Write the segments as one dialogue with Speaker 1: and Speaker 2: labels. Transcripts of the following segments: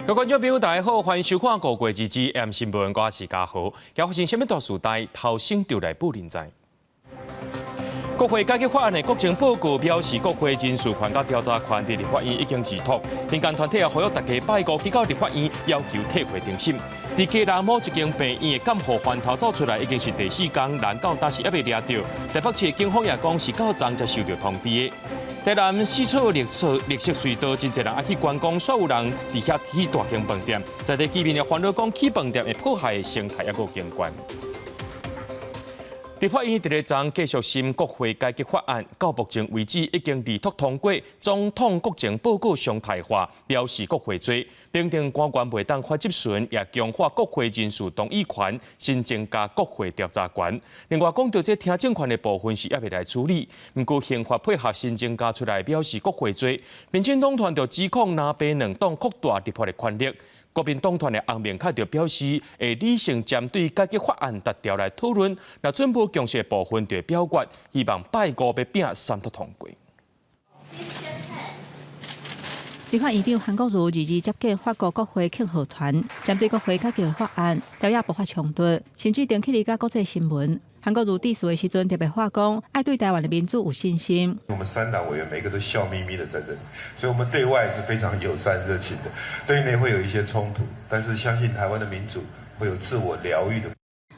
Speaker 1: 各位觀眾朋友，大家好，歡迎收看《五月二二 M 新聞》，我是嘉豪。今發生啥物大事代，頭先就來報您知。國會改革法案的國情報告表示，國會人事權佮調查權佇立法院已經置妥。民間團體也呼籲大家拜五去到立法院要求退會重審。佇基隆某一間病院的監護犯逃走出來，已經是第四工，人到今時猶未掠著。台北市警方也講是到昨才收著通知的。台南四處綠色綠色隧道，真濟人愛去觀光，煞有人佇遐起大間飯店。在地居民也煩惱講，起飯店會破壞生態猶閣景觀。立法院佇咧昨繼續審國會改革法案，到目前為止已經二讀通過。總統國情報告常態化，表示國會罪。行政官員袂當發質詢，也強化國會人事動議權，新增加國會調查權。另外講到這聽證權的部分是猶未來處理，毋過刑法配合新增加出來表示國會罪。民進黨團就指控藍白兩黨擴大立法的權力。國民黨團的洪明凱就表示，會理性針對改革法案逐條來討論，若準無共識的部分就會表決，希望拜五欲拚三讀通過。
Speaker 2: 立法院長韓國瑜二二接見法國國會客戶團，針對國會改革法案，朝野爆發衝突，甚至登起佇共國際新聞。韓國瑜致辭的時陣特別話講，愛對台灣的民主有信心。
Speaker 3: 我們三黨委員每個都笑眯眯的在這裡，所以我們對外是非常友善熱情的，對內會有一些衝突，但是相信台灣的民主會有自我療癒的。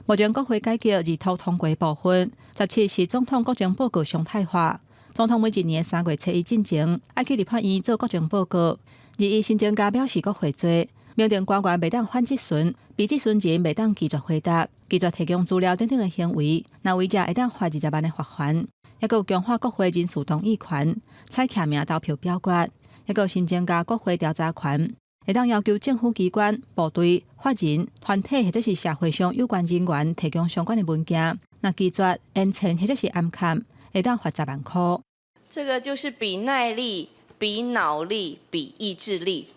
Speaker 2: 目前國會改革二讀通過部分，17是總統國情報告常態化。總統每一年3月7日進前，愛去立法院做國情報告。21新增加表示國會罪，明定官員袂當反質詢，被質詢人袂當拒絕回答、拒絕提供資料等等的行為，若違者會當罰20萬的罰鍰。猶閣有強化國會人事動議權，採記名投票表決，猶閣有新增加國會調查權，會當要求政府機關、部隊、法人、團體或者是社會上有關人員提供相關的文件，若拒絕、延遲或者是掩藏，會當罰10萬箍。
Speaker 4: 這個就是比耐力、比腦力、比意志力。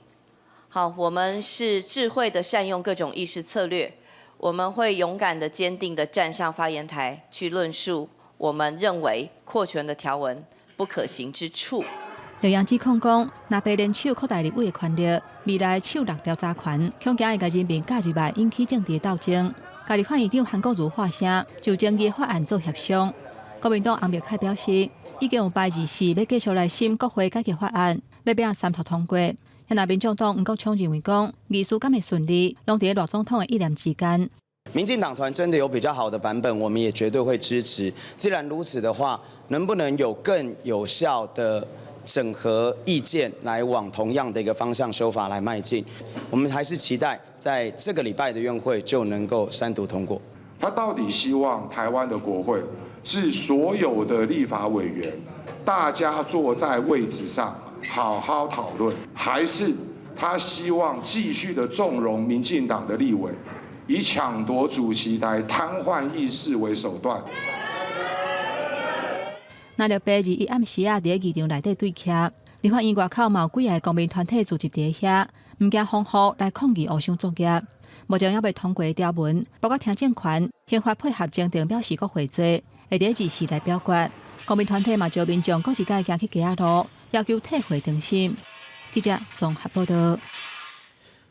Speaker 4: 好，我們是智慧的善用各種議事策略，我們會勇敢的、堅定的站上發言台去論述我們認為擴權的條文不可行之處。
Speaker 2: 劉楊指控講，藍白聯手擴大立委的權力，未來手搦調查權，恐驚會共人民加入來引起政治鬥爭。共立法院長韓國瑜發聲，就爭議法案做協商。國民黨洪明凱表示，已經有拜二四欲繼續來審國會改革法案，欲拚三讀通過。若民眾黨黃國昌認為講，議事敢會順利，攏佇賴總統的一念之間。
Speaker 5: 民進黨團真的有比較好的版本，我們也絕對會支持。既然如此的話，能不能有更有效的整合意見，來往同樣的一個方向修法來邁進？我們還是期待在這個禮拜的院會就能夠三讀通過。
Speaker 6: 他到底希望台灣的國會是所有的立法委員，大家坐在位置上好好討論，還是他希望繼續的縱容民進黨的立委，以搶奪主席台、癱瘓議事為手段？
Speaker 2: 那六八21暗時仔，佇議場內底對徛，立法院外口嘛有幾个公民團體聚集佇遐，毋驚風雨來抗議烏箱作業。目前猶未通過條文，包括聽證權、刑法配合增訂表示國會罪，會佇二四來表決。公民團體嘛召民眾閣一擺行去街仔路，要求退會重審。記者綜合報道。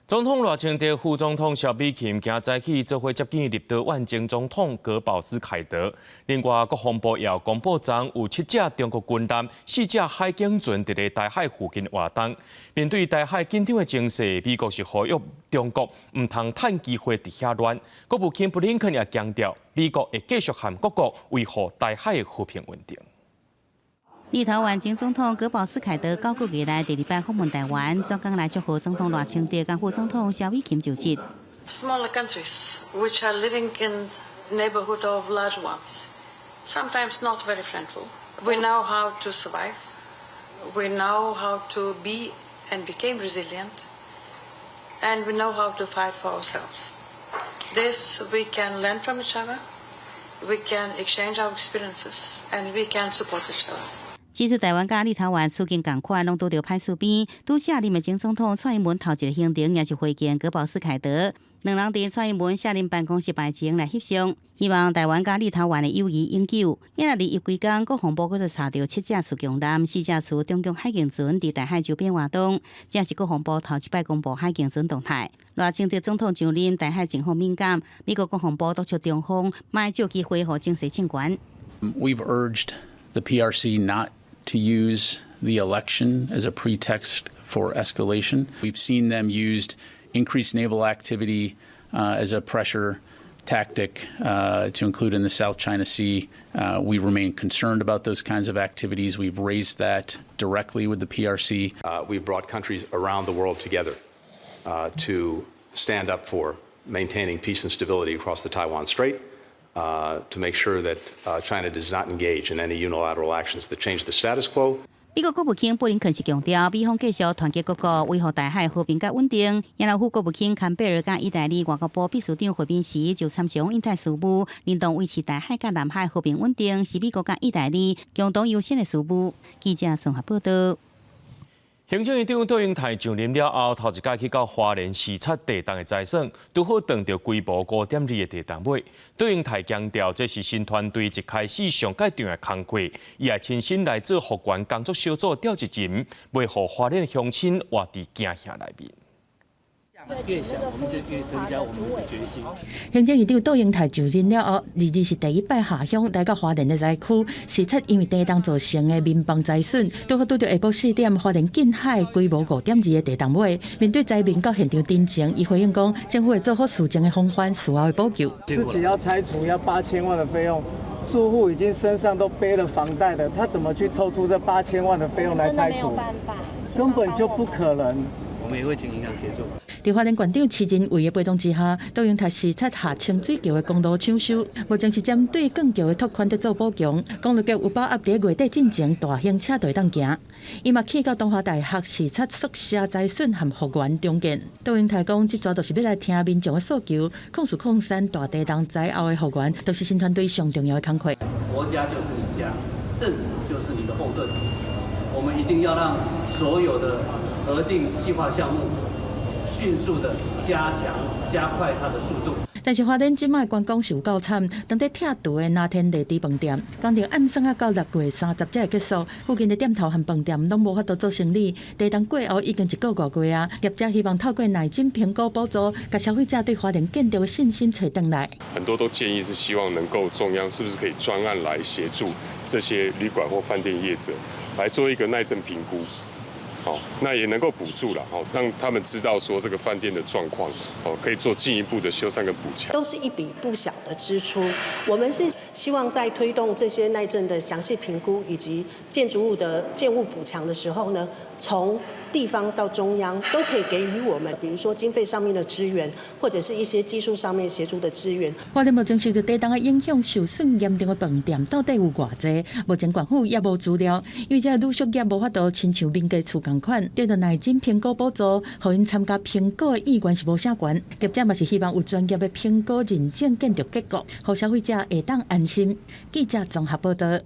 Speaker 1: 總統賴清德、副總統蕭美琴今早起做伙接見立陶宛前總統葛保斯凱德。另外，國防部也公布，昨有七隻中國軍艦、四隻海警船佇咧台海附近活動。面對台海緊張的情勢，美國是呼籲中國毋通趁機會佇遐亂。國務卿布林肯也強調，美國會繼續和各國維護台海的和平穩定。
Speaker 7: 立陶宛前總統葛保斯凱德九個月來第二擺訪問台灣，專工來祝賀總統賴清德佮副總統蕭美琴就職。
Speaker 8: Smaller countries which are living in neighborhood of large ones, sometimes not very friendly. We know how to survive. We know how to be and became resilient, and we know how to fight for ourselves. This we can learn from each other. We can exchange our experiences, and we can support each other.
Speaker 7: 指出台灣佮立陶宛處境仝款，攏拄著歹勢邊。拄卸任的前總統蔡英文頭一个行程，也是會見戈保斯凱德。兩人佇蔡英文卸任辦公室牌前來翕相，希望台灣佮立陶宛的友誼永久。也若二一規工，國防部閣再查著七架次強艦、四架次中共海警船佇台海周邊活動，這是國防部頭一擺公布海警船動態。賴清德總統上任，台海情況敏感，美國國防部督促中方莫借機會予情勢升懸。
Speaker 9: We've urged the PRC not to use the election as a pretext for escalation. We've seen them used increased naval activity as a pressure tactic to include in the South China Sea. We remain concerned about those kinds of activities. We've raised that directly with the PRC.
Speaker 10: We've brought countries around the world together to stand up for maintaining peace and stability across the Taiwan Strait, to make sure that China does not engage in any unilateral actions that change the status quo.
Speaker 7: 美國國務卿布林肯是強調，美方繼續團結各國，維護台海和平佮穩定。然後副國務卿坎貝爾佮意大利外交部秘書長會面時，就參詳印太事務，認同維持台海佮南海和平穩定是美國佮意大利共同優先的事務。記者綜合報道。
Speaker 1: 行政院長卓榮泰上任了後，頭一擺去到花蓮視察地動的災損，拄好撞著規模5.2的地動尾。卓榮泰強調，這是新團隊一開始上蓋重要的工課，伊也親身來做復原工作小組召集人，袂予花蓮鄉親活佇驚嚇內面。
Speaker 11: 越小，我們就越增加我們的決心。
Speaker 12: 行政院長卓榮泰就任了後，二二是第一擺下鄉來到花蓮的災區，視察因為地動造成的民房災損，拄好拄著下晡4點，花蓮近海規模5.2的地動尾。面對災民到現場陳情，伊回應講，政府會做好事前的防範，事後的補救。
Speaker 13: 自己要拆除要8000萬的費用，住戶已經身上都背了房貸了，他怎麼去抽出這八千萬的費用來拆除？根本就不可能。
Speaker 11: 我們也會請銀行協助。
Speaker 12: 佇花蓮縣長徐仁偉的陪同之下，卓榮泰視察下清水橋的公路搶修，目前是針對鋼橋的拓寬佇做補強。公路局有把握佇月底進前大型車隊當行。伊嘛去到東華大學視察宿舍災損和復原重建。卓榮泰講，這逝就是欲來聽民眾的訴求，控訴礦山大地動災後的復原，都是新團隊上重要的工課。
Speaker 11: 國家就是你家，政府就是你的後盾，我們一定要讓所有的核定計劃項目迅速的加強、加快它的速度。
Speaker 12: 但是花蓮這擺觀光是有夠慘，當地拆除的藍天麗池飯店，工程按算啊到6月30才會結束，附近的店頭和飯店攏無法度做生意。地動過後已經一個外月啊，業者希望透過耐震評估補助，共消費者對花蓮建築的信心揣轉來。
Speaker 14: 很多都建議是希望能夠中央是不是可以專案來協助這些旅館或飯店業者來做一個耐震評估。好，那也能夠補助了，好，讓他們知道說這個飯店的狀況，哦，可以做進一步的修繕跟補強。
Speaker 15: 都是一筆不小的支出。我們是希望在推動這些耐震的詳細評估以及建築物的建物補強的時候呢，從地方到中央都可以給予我們，比如說經費上面的支援，或者是一些技術上面協助的支援。
Speaker 12: 花蓮目前受到地動的影響，受損嚴重的飯店到底有偌濟？目前縣府也無資料，因為這個旅宿業無法度親像民間厝仝款，得到耐震評估補助，予𪜶參加評估的意願是無啥懸。業者嘛是希望有專業的評估認證建築結果，予消費者會當安心。記者綜合報道。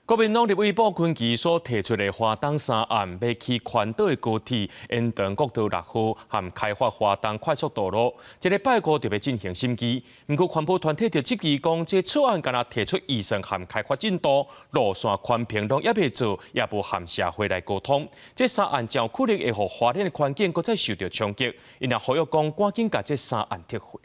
Speaker 1: 國民黨立委傅崐萁所提出的花東三案，欲起環島的高鐵延長國道6號和開發花東快速道路，這禮拜五就欲進行審議。毋過環保團體就質疑講，這草案干焦提出預算和開發進度、路線寬頻攏猶未做，也無和社會來溝通。這三案真有可能會予花蓮的環境閣再受著衝擊。𪜶也呼籲講，趕緊共這三案撤回。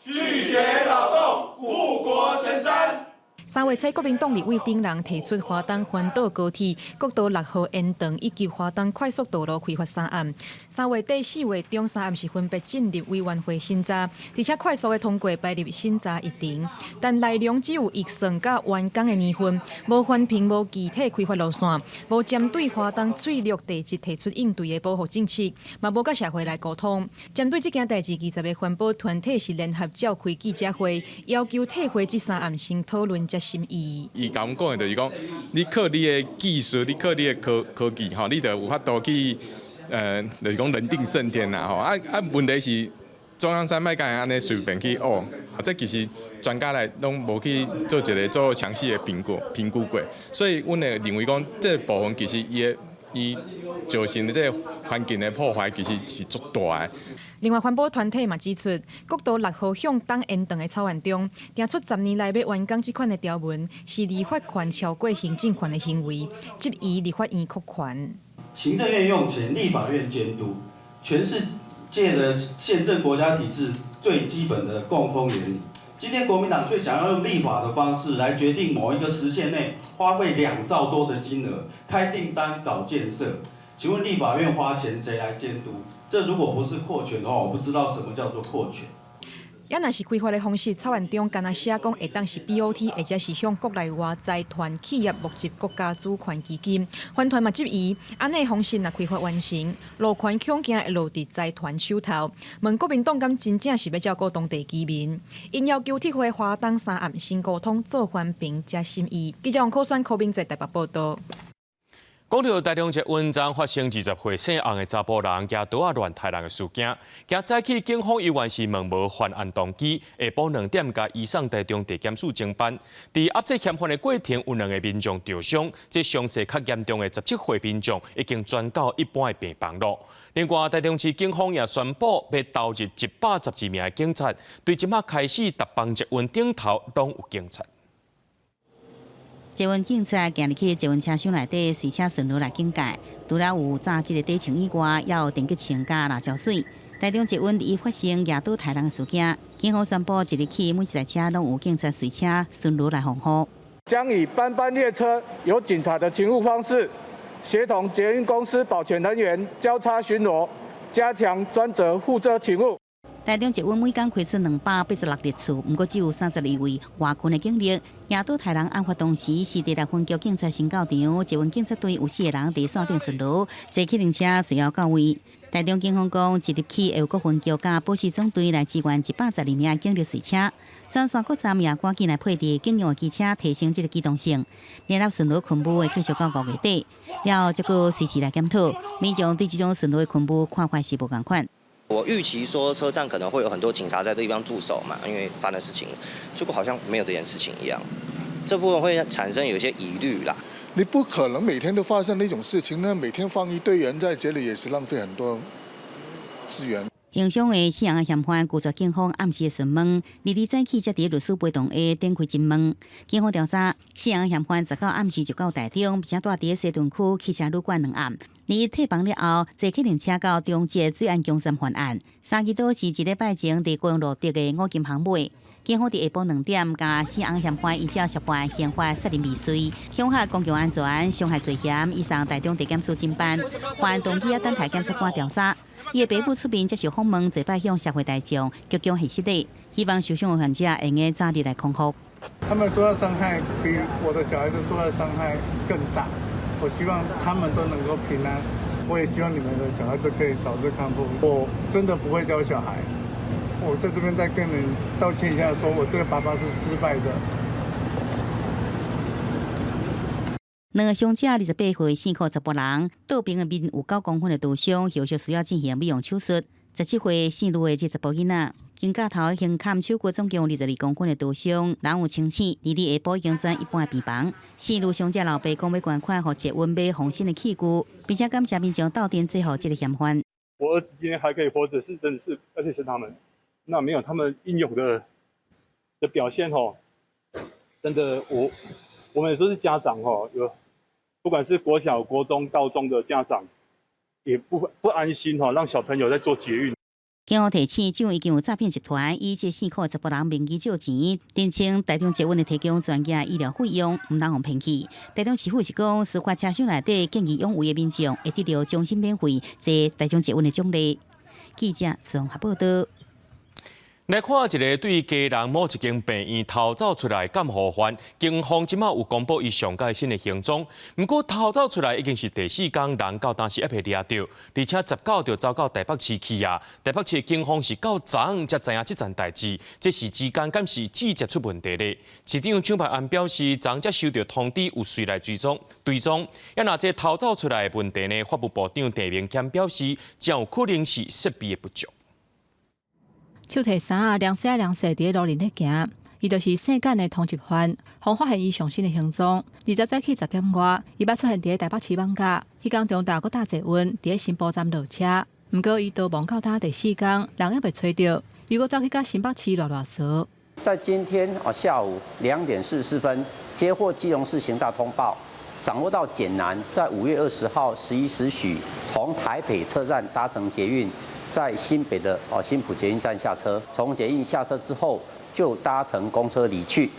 Speaker 16: 拒絕擾動護國神山。
Speaker 17: 3月初，國民黨立委等人提出花東環島高鐵、國道6號延長以及花東快速道路開發三案。3月底、4月中三案是分別進入委員會審查，而且快速的通過排入審查議程。但內容只有預算佮完工的年份，無環評、無具體開發路線，無針對花東翠綠地質提出應對的保護政策，嘛無佮社會來溝通。針對這件代誌，20個環保團體是聯合召開記者會，要求退回這三案先討論才審議。
Speaker 18: 伊共阮講的就是講，你靠你的技術，你靠你的科技吼，你就有法度去，就是講人定勝天啦吼。啊啊，問題是中央山脈敢會按呢隨便去挖，這其實專家來攏無去做一个做詳細的評估評估過，所以阮會認為講，這个部分其實伊的伊造成的這个環境的破壞其實是足大的。
Speaker 17: 另外，環保團體嘛指出，國道六號向東延長的草案中，定出十年內欲完工這款的條文，是立法權超過行政權的行為，質疑立法院擴權。
Speaker 16: 行政院用錢，立法院監督，全世界的憲政國家體制最基本的共通原理。今天國民黨卻想要用立法的方式來決定某一個時限內花費2兆多的金額開訂單搞建設，請問立法院花錢誰來監督？這如果不是擴權的話，我不知道什麼叫做擴權。
Speaker 17: 也若是開發的方式，草案中干焦寫講會當是 BOT，或者是向國內外財團企業募集國家主權基金。環團嘛質疑，按呢方式若開發完成，路權恐驚會落佇財團手頭。問國民黨敢真正是欲照顧當地居民？𪜶要求撤回花東三案新溝通做環評才審議。記者王可選、柯明哲台北報道。
Speaker 1: 講著台中捷運站發生20歲姓洪的查埔人舉刀仔亂刣人的事件，今早起警方猶原是問無犯案動機，下晡2點共移送台中地檢署偵辦。佇押這嫌犯的過程，有兩个民眾著傷，這傷勢較嚴重的17歲民眾已經轉到一般的病房囉。另外，台中市警方也宣布欲投入112名的警察，對這馬開始，逐班捷運頂頭攏有警察。
Speaker 7: 捷運警察行入去捷運車廂內底，隨車巡邏來警戒。除了有炸這个底槍以外，也有電擊槍佮辣椒水。台中捷運已發生舉刀刣人的事件，警方宣布，一日起每一台車攏有警察隨車巡邏來防護。
Speaker 19: 將以班班列車有警察的勤務方式，協同捷運公司保全人員交叉巡邏，加強專責負責勤務。
Speaker 7: 台中捷運每工開出286列次，毋過只有32位外勤的警力。舉刀刣人案發當時是第六分局警察先到場，捷運警察隊有四个人佇線頂巡邏，坐計程車隨後到位。台中警方講，一日起會有各分局佮保時總隊來支援112名警力隨車，全線各站也趕緊來配置警用的機車，提升這个機動性。聯合巡邏勤務會繼續到5月底，了後才閣隨時來檢討。民眾對這種巡邏的勤務看法是無仝款。
Speaker 20: 我預期說車站可能會有很多警察在這地方駐守嘛，因為發生事情，結果好像沒有這件事情一樣，這部分會產生有些疑慮啦。
Speaker 21: 你不可能每天都發生那種事情，那每天放一堆人在這裡也是浪費很多資源。
Speaker 7: 刑傷的死人嫌犯拒絕警方暗時的詢問，二日早起才佇律師陪同下展開審問。警方調查，死人嫌犯19暗時就到台中，並且蹛佇西屯區汽車旅館兩暗。二日退房了後，坐客運車到中捷水岸宮站犯案。三支刀是一禮拜前佇高雄路得的五金行買。警方佇下晡2點，共死人嫌犯依照涉犯刑法殺人未遂、恐嚇公共安全、傷害罪嫌，移送台中地檢署偵辦。犯案動機猶等待檢察官調查。伊的爸母出面接受訪問，這擺向社會大眾鞠躬獻失禮，希望受傷的患者會用早日來康復。
Speaker 19: 他們受到傷害比我的小孩子受到傷害更大。我希望他們都能夠平安，我也希望你們的小孩子可以早日康復。我真的不會教小孩，我在這邊再跟你們道歉一下，說我這個爸爸是失敗的。
Speaker 7: 兩个傷者28歲姓柯查埔人，倒爿的面有9公分的刀傷，後續需要進行美容手術。17歲姓呂的這查埔囡仔，肩胛頭胸坎手骨總共22公分的刀傷，人有清醒，二日下晡已經轉一般的病房。姓呂傷者老爸講欲捐款予捷運買防身的器具，並且感謝民眾鬥陣制服這个嫌犯。
Speaker 22: 我兒子今天還可以活著，是真的是，而且是他們，那沒有他們英勇的表現吼，真的我們也都是家長吼，有不管是國小、國中、高中的家長，也不安心吼，讓小朋友在坐捷運。
Speaker 7: 警方提醒，這已經有詐騙集團以這姓柯查埔人名義借錢，聲稱台中捷運會提供專業醫療費用，毋通予騙去。台中市府是講，事發車廂內底見義勇為的民眾會得著終身免費坐台中捷運的獎勵。記者綜合報道。
Speaker 1: 來看一个對基隆某一間病院逃走出來監護犯，警方這馬有公布伊上蓋新的行蹤。毋過逃走出來已經是第四工，人到當時猶未掠著，而且19就走到台北市去啊。台北市警方是到昨昏才知影這層代誌，這時之間敢是直接出問題咧？市長蔣萬安表示，昨昏才收到通知，有隨來追蹤追蹤。啊，若這逃走出來的問題呢？法務部長鄭明謙表示，真有可能是設備的不足。
Speaker 2: 手提衫仔，涼細涼細佇咧路面咧行。伊就是姓簡的通緝犯，予發現伊上新的行蹤。20早起10點外，伊捌出現佇咧台北市艋舺。彼工中晝閣搭捷運，佇咧新埔站落車。毋過伊逃亡到今第四工，人猶未揣著，又閣走去佮新北市賴賴趖。
Speaker 3: 在今天啊下午2點44分，接獲基隆市刑大通報，掌握到簡男在5月20號11時許從台北車站搭乘捷運，在新北的哦新埔捷運站下車，從捷運下車之後就搭乘公車離去。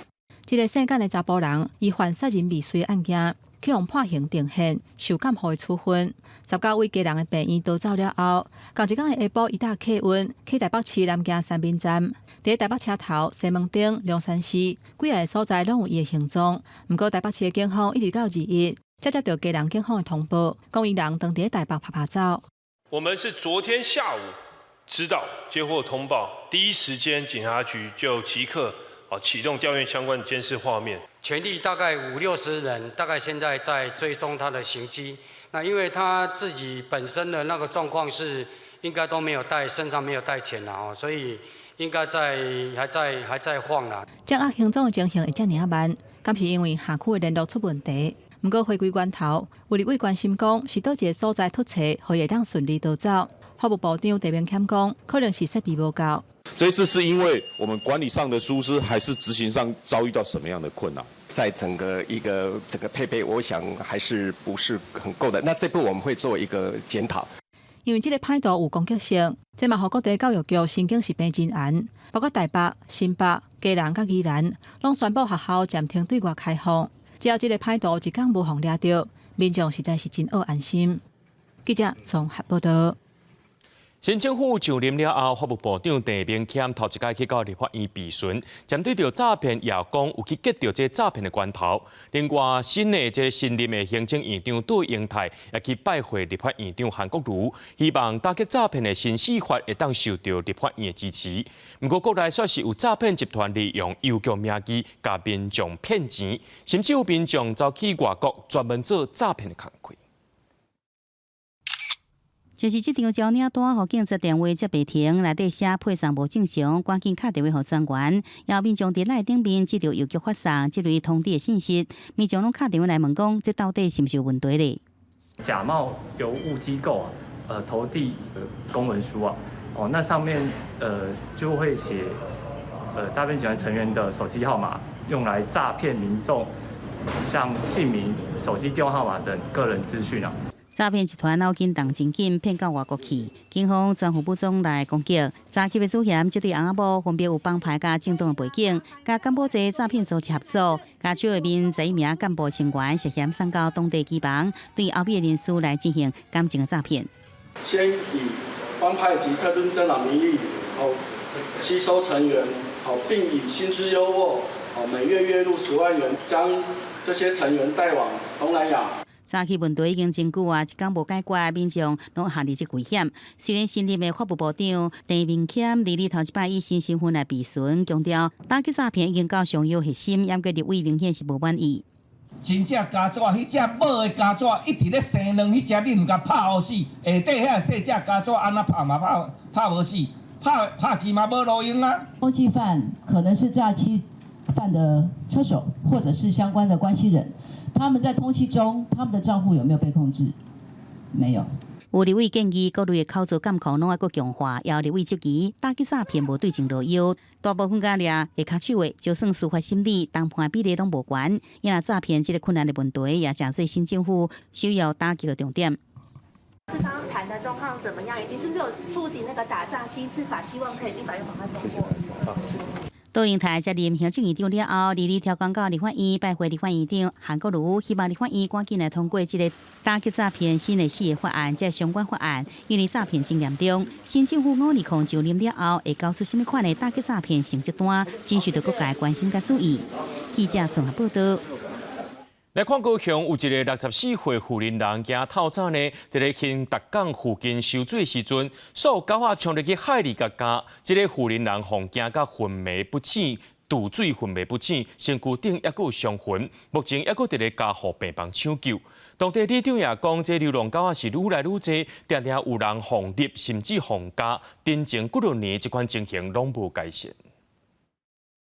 Speaker 2: 這个姓簡的查埔人，伊犯殺人未遂案件，去予判刑定讞，受監護的處分。19位家人的病院逃走了後，仝一工的下晡，伊搭客運去台北市南京三民站，佇咧台北車頭、西門町、龍山寺幾个所在攏有伊的行蹤。毋過台北市的警方一直到21，才接著家人警方的通報，講伊人當佇咧台北趴趴走。
Speaker 4: 我們是昨天下午知道接獲通報，第一時間警察局就即刻啊啟動調閱相關監視畫面，
Speaker 23: 全力大概五六十人，大概現在在追蹤他的行跡。那因為他自己本身的那個狀況是應該都沒有帶，身上沒有帶錢啦，哦，所以應該在還在還在晃啦。
Speaker 2: 掌握行蹤的情形會遮爾仔慢，敢是因為轄區的聯絡出問題？毋過回歸源頭，有立委關心講是佗一个所在突冊，予伊會當順利逃走。法務部長陳明謙講，可能是設備無夠。
Speaker 24: 這一次是因為我們管理上的疏失，還是執行上遭遇到什麼樣的困難？
Speaker 25: 在整個一個這個配備，我想還是不是很夠的。那這步我們會做一個檢討。
Speaker 2: 因為這个歹徒有攻擊性，這嘛予各地教育局神經是繃真懸，包括台北、新北、基隆佮宜蘭，攏宣布學校暫停對外開放。只要這个歹徒一工無予掠著，民眾實在是真愛安心。記者綜合報道。
Speaker 1: 新政府上任了後，法務部長鄭明謙頭一擺去到立法院備詢，針對著詐騙，也講有去結著這詐騙的關頭。另外，新的這个新任的行政院長杜英泰也去拜會立法院長韓國瑜，希望打擊詐騙的新司法會當受著立法院的支持。毋過，國內煞是有詐騙集團利用郵局名義共民眾騙錢，甚至有民眾走去外國專門做詐騙的工課。
Speaker 7: 就是這張招領單，予警察電話接袂停，內底寫配送無正常，趕緊敲電話予專員。也民眾佇 LINE 頂面接著郵局發送這類通知的信息，民眾攏敲電話來問講，這到底是毋是有問題咧？
Speaker 26: 假冒郵務機構啊，投遞公文書啊，哦，那上面就會寫詐騙集團成員的手機號碼，用來詐騙民眾，像姓名、手機電話號碼等個人資訊啊。
Speaker 7: 詐騙集團腦筋動真緊，騙到外國去。警方全副武裝來攻擊。早期的主嫌這對翁仔某分別有幫派佮政黨的背景，佮柬埔寨詐騙組織合作，共手內面11名幹部成員涉嫌送到當地機房，對歐美的人士來進行感情的詐騙。
Speaker 27: 先以幫派及特徵政黨名義，哦，吸收成員，好，並以薪資優渥，哦，每月月入10萬元，將這些成員帶往東南亞。
Speaker 7: 早期問題已經真久啊，一工無解決，民眾攏陷入這危險。雖然新任的法務部長鄭明謙佇咧頭一擺以新身份來備詢，強調打擊詐騙已經到上要核心，毋過立委明顯是無滿意。
Speaker 28: 真正蚵仔，彼隻母的蚵仔一直咧生卵，彼隻你毋共拍予死，下底遐細隻蚵仔按怎拍嘛拍拍無死，拍拍死嘛無路用啊。
Speaker 29: 通緝犯可能是詐欺犯的車手，或者是相關的關係人。他們在通緝中，他們的賬戶有沒有被控制？沒有。
Speaker 7: 有立委建議，各類的口座監控攏愛閣強化，也有立委質疑打擊詐騙無對症落藥，大部分共掠下跤手的，就算司法審理，重判比例攏無懸。因為詐騙這个困難的問題，也誠做新政府首要打擊的重點。
Speaker 30: 是剛剛談的狀況怎麼樣？以及是不是有觸及那個打詐新司法，希望可以立法院趕快通過？
Speaker 10: 好，謝謝。
Speaker 7: 杜英泰接任行政院長了後，22日挑工到立法院拜會立法院長韓國瑜，希望立法院趕緊來通過這个打擊詐騙新的四个法案，這相關法案，因為詐騙真嚴重。新政府520上任了後，會交出啥物款的打擊詐騙成績單，真受著各界關心佮注意。記者綜合報道。
Speaker 1: 來看高雄有一个64歲婦人人，驚透早呢，佇咧興達港附近泅水時陣，所有狗仔衝入去海裡共咬，這个婦人人予驚甲昏迷不醒，毒水昏迷不醒，身軀頂猶閣有傷痕，目前猶閣佇咧加護病房搶救。當地里長也講，這流浪狗仔是愈來愈濟，定定有人予獵，甚至予咬。頂前幾若年，這款情形攏無改善。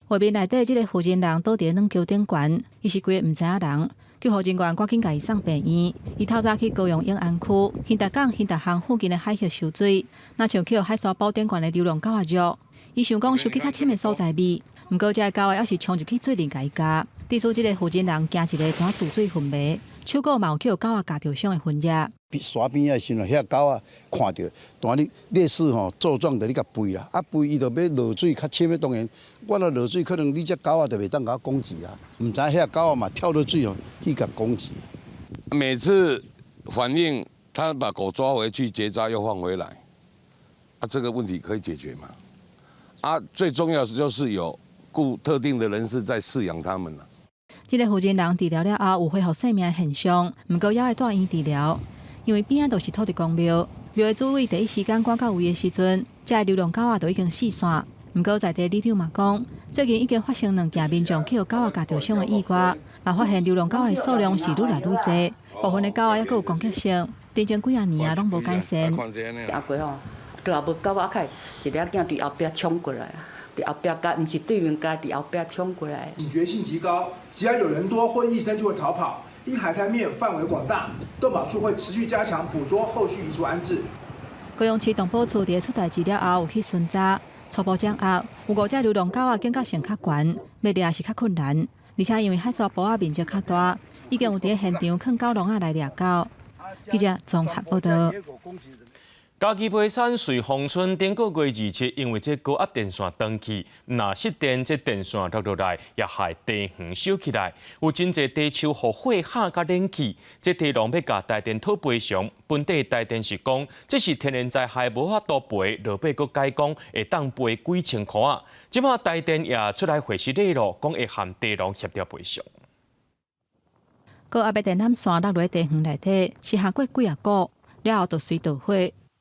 Speaker 2: 畫面內底這个負責人倒佇軟橋頂懸，伊是規个毋知影人，救護人員趕緊共伊送病院。伊透早去高雄永安區興達港興達巷附近的海域泅水，若像去予海沙埔頂懸的流浪狗仔虐。伊想講泅去較深的所在覓，毋過這个狗仔猶是衝入去水裡共伊咬。致使這个負責人驚一个怎毒水昏迷，手閣嘛有去予狗仔咬著傷的痕跡。
Speaker 5: 沙邊仔時陣，遐狗仔看著，當你類似吼作狀就咧共吠啦，啊吠伊就欲落水較深的，當然我若落水，可能你這狗仔就袂當共我攻擊啊。毋知遐狗仔嘛跳落水哦，去共攻擊。
Speaker 6: 每次反映他把狗抓回去結紮又放回來，啊，這個問題可以解決嗎？啊，最重要是就是有雇特定的人士在飼養他們啦。
Speaker 2: 這个負責人治療了後有恢復生命的現象，毋過猶愛住院治療，因為邊仔都是土地公廟，廟的主委第一時間趕到位的時陣，這个流浪狗仔就已經四散。毋過在地里長嘛講，最近已經發生兩件民眾去予狗仔咬著傷的意外，嘛發現流浪狗的數量是愈來愈濟，部分的狗仔猶閣有攻擊性，頂前幾仔年啊攏無改善。
Speaker 8: 阿過吼，對後無狗仔開，一个仔對後壁衝過來。佇後壁共，毋是對面共，佇後壁衝過來。
Speaker 9: 警覺性極高，只要有人多或異聲就會逃跑。因海灘面範圍廣大，動保處會持續加強捕捉，後續移除安置。
Speaker 2: 高雄市動保處佇出代誌了後，有去巡查，初步掌握有五隻流浪狗仔警覺性較懸，欲掠是較困難。而且因為海沙埔仔面積較大，已經有佇現場囥狗籠仔來掠狗。記者綜合報道。
Speaker 1: 嘉義梅山瑞豐村頂個月27，因為這高壓電線斷去，若失電，這電線落落來，也害茶園燒起來，有真濟茶樹予火烤共燃去。這茶農欲共台電討賠償，本地台電是講，這是天然災害，無法度賠，落尾閣改講會當賠幾千箍仔。這馬台電也出來回釋咯，講會和茶農協調賠償。
Speaker 2: 高壓的電纜線落佇茶園內底，是下過幾仔股，了後就隨著火。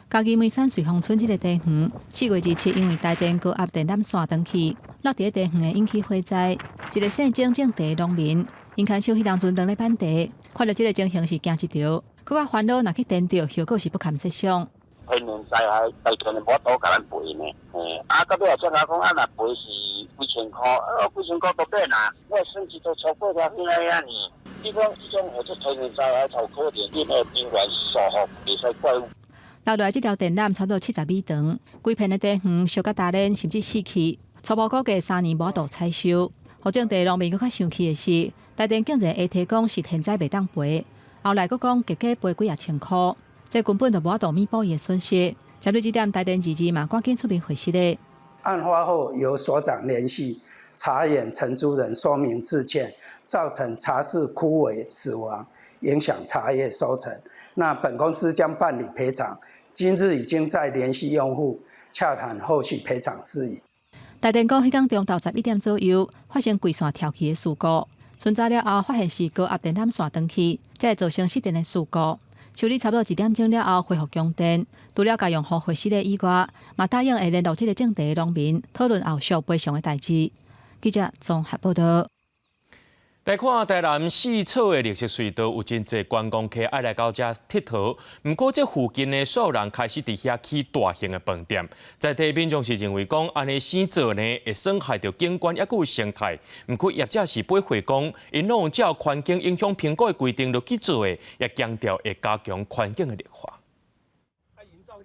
Speaker 2: 嘉義梅山瑞豐村這个茶園，4月27因為台電高壓電纜線斷去，落佇茶園會引起火災。一个姓鍾種茶農民，𪜶牽手彼當陣當咧挽茶，看著這个情形是驚一跳，閣較煩惱，若去電著，後果是不堪設想。
Speaker 11: 天然災害，台電無法度共咱賠呢。嘿，啊，到尾也才講啊，若賠是幾千箍，啊，幾千箍都免啦。我損失都超過了幾仔爾呢。你講這種或者天然災害頭可憐，恁的兵員疏忽，袂使怪。
Speaker 2: 落來這條電纜差不多70米長，規片的茶園燒甲焦燄，甚至死去。初步估計3年無法度採收。予種茶農民閣較生氣的是，台電竟然會提講是天災袂當賠，後來閣講結果賠幾仔千箍，這根本就無法度彌補伊的損失。針對這點，台電二二嘛趕緊出面回釋咧。
Speaker 12: 案發後由所長聯繫茶園承租人說明致歉，造成茶樹枯萎死亡，影響茶葉收成。那本公司將辦理賠償。今日已經在聯繫用戶，洽談後續賠償事宜。
Speaker 2: 台電講，彼工中晝11點左右發生規線跳起的事故，巡查了後發現是高壓電纜線斷去，才會造成失電的事故。修理差不多1點鐘了後恢復供電。除了共用戶回釋的以外，嘛答應會聯絡這个種茶的農民討論後續賠償的代誌。記者綜合報道。
Speaker 1: 來看台南四草的綠色隧道，有真濟觀光客愛來到遮𨑨迌。毋過，這附近的所有人開始佇遐起大型的飯店。在地民眾是認為講，按呢生做呢，會損害著景觀，猶閣有生態。毋過業者是駁回講，𪜶攏有照環境影響評估的規定落去做的，也強調會加強環境的綠化。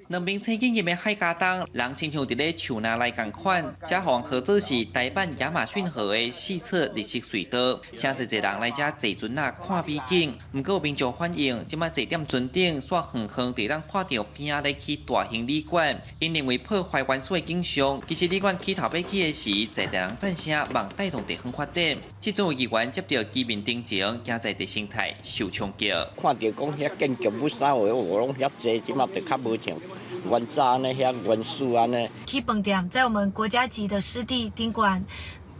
Speaker 13: 兩爿餐飲業的海家東，人親像佇咧樹林內仝款，遮予人號做是台版亞馬遜河的四草綠色隧道，誠濟濟人來遮坐船仔看美景。毋過有民眾反映，這擺坐踮船頂，煞遠遠就通看著邊仔咧起大型旅館，𪜶認為破壞原始的景象。其實旅館起頭欲起的時，在地人贊聲，望帶動地方發展。這陣有議員接著居民陳情，驚在地生態受衝擊。
Speaker 14: 看著講遐建築物啥貨，我攏遐濟，這馬就較無像原早呢遐原始按呢。
Speaker 15: 起飯店在我們國家級的濕地頂懸，